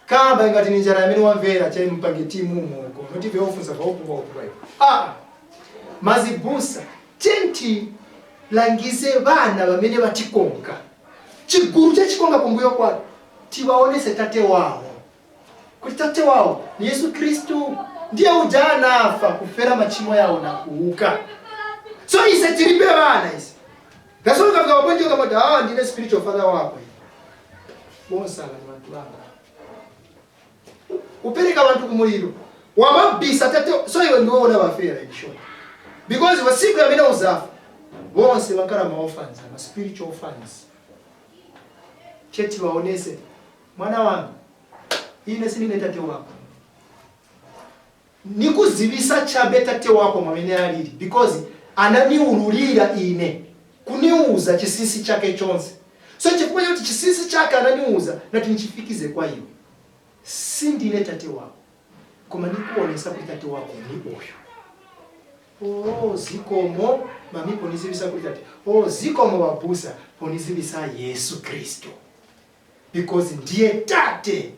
kamba ingati ni njala yamene wamvera chai mpange timu umoko, not vyofunsa vaupuva. Ah, mazibusa, tenti langize vana vamene vatikonka, chigulu chachikonga kumbuyo kwake, tiwaonese tate wawo kuti tate wawo ni Yesu Khristu, ndiye uja anafa kufera machimo yawo na kuuka. So ise tilibe vana ise. That's why ukafika pa point ukamati, "Ah, ndine spiritual father wako," bonse ava ni vantu vanga. Upereka vantu kumuliro, wamabisa tate. So iwe ndiwe una vafera. In short, Because wasiku amene uzafa, bonse bankala ma orphans, ma spiritual orphans. Cheti waonese, mwana wangu, ine sindine tate wako, nikuzivisa chabe tate wako mwamene alili, because ananiululira ine, kuniuza chinsinsi chake chonse. So chifukwa chakuti chinsinsi chake ananiuza, nati nichifikize kwa iwe. Sindine tate wako, koma nikuonesa kuti tate wako ni uyu. Oh, zikomo mami ponizivisa kuti tate. Oh, zikomo wabusa ponizivisa Yesu Kristu, because ndiye tate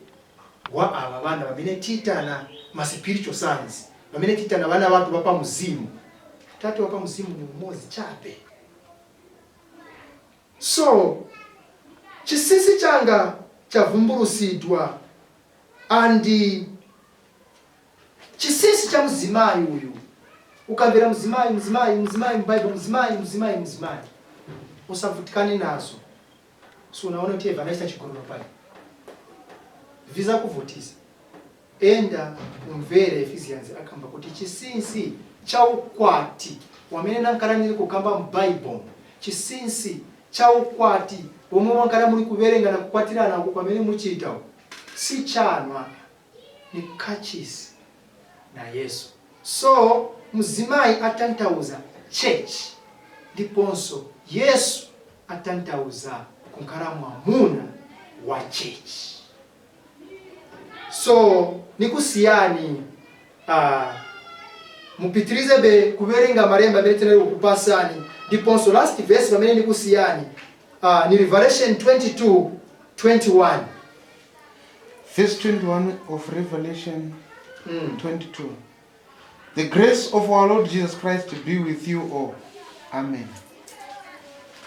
wa ava vana vamene titana ma spiritual sons, vamene titana vana vatu vapa muzimu. Tate wapa muzimu ni umodzi chabe. So chinsinsi changa chavumbulusidwa, and chinsinsi cha mzimayi uyu, ukamvera mzimayi, mzimayi, mzimayi m'Bible, mzimayi, mzimayi, mzimayi, usavutikane nazo. So unaona kuti Eva anachita chigololo pale, vizakuvutisa. Enda umvere Ephesians, akamba kuti chinsinsi cha ukwati wamene nankala ndili kukamba m'Bible, chinsinsi cha ukwati pomwe mwankala muli kuverenga na kukwatirana uku kwamene muchita uku, si chanwa, ni kachisi na Yesu. So mzimayi atanthauza church, ndiponso Yesu atanthauza kunkhala mwamuna wa church. So nikusiyani, mupitirizebe kuverenga malemba amene tinali kukupasani. Ndiponso last verse pamene nikusiyani ni Revelation 22 21. Verse 21 of Revelation 22. The grace of our Lord Jesus Christ be with you all. Amen.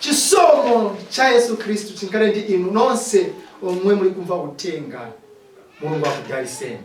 Chisomo cha Yesu Khristu chinkale ndi inu nonse omwe muli kumva uthenga. Mulungu akudaliseni.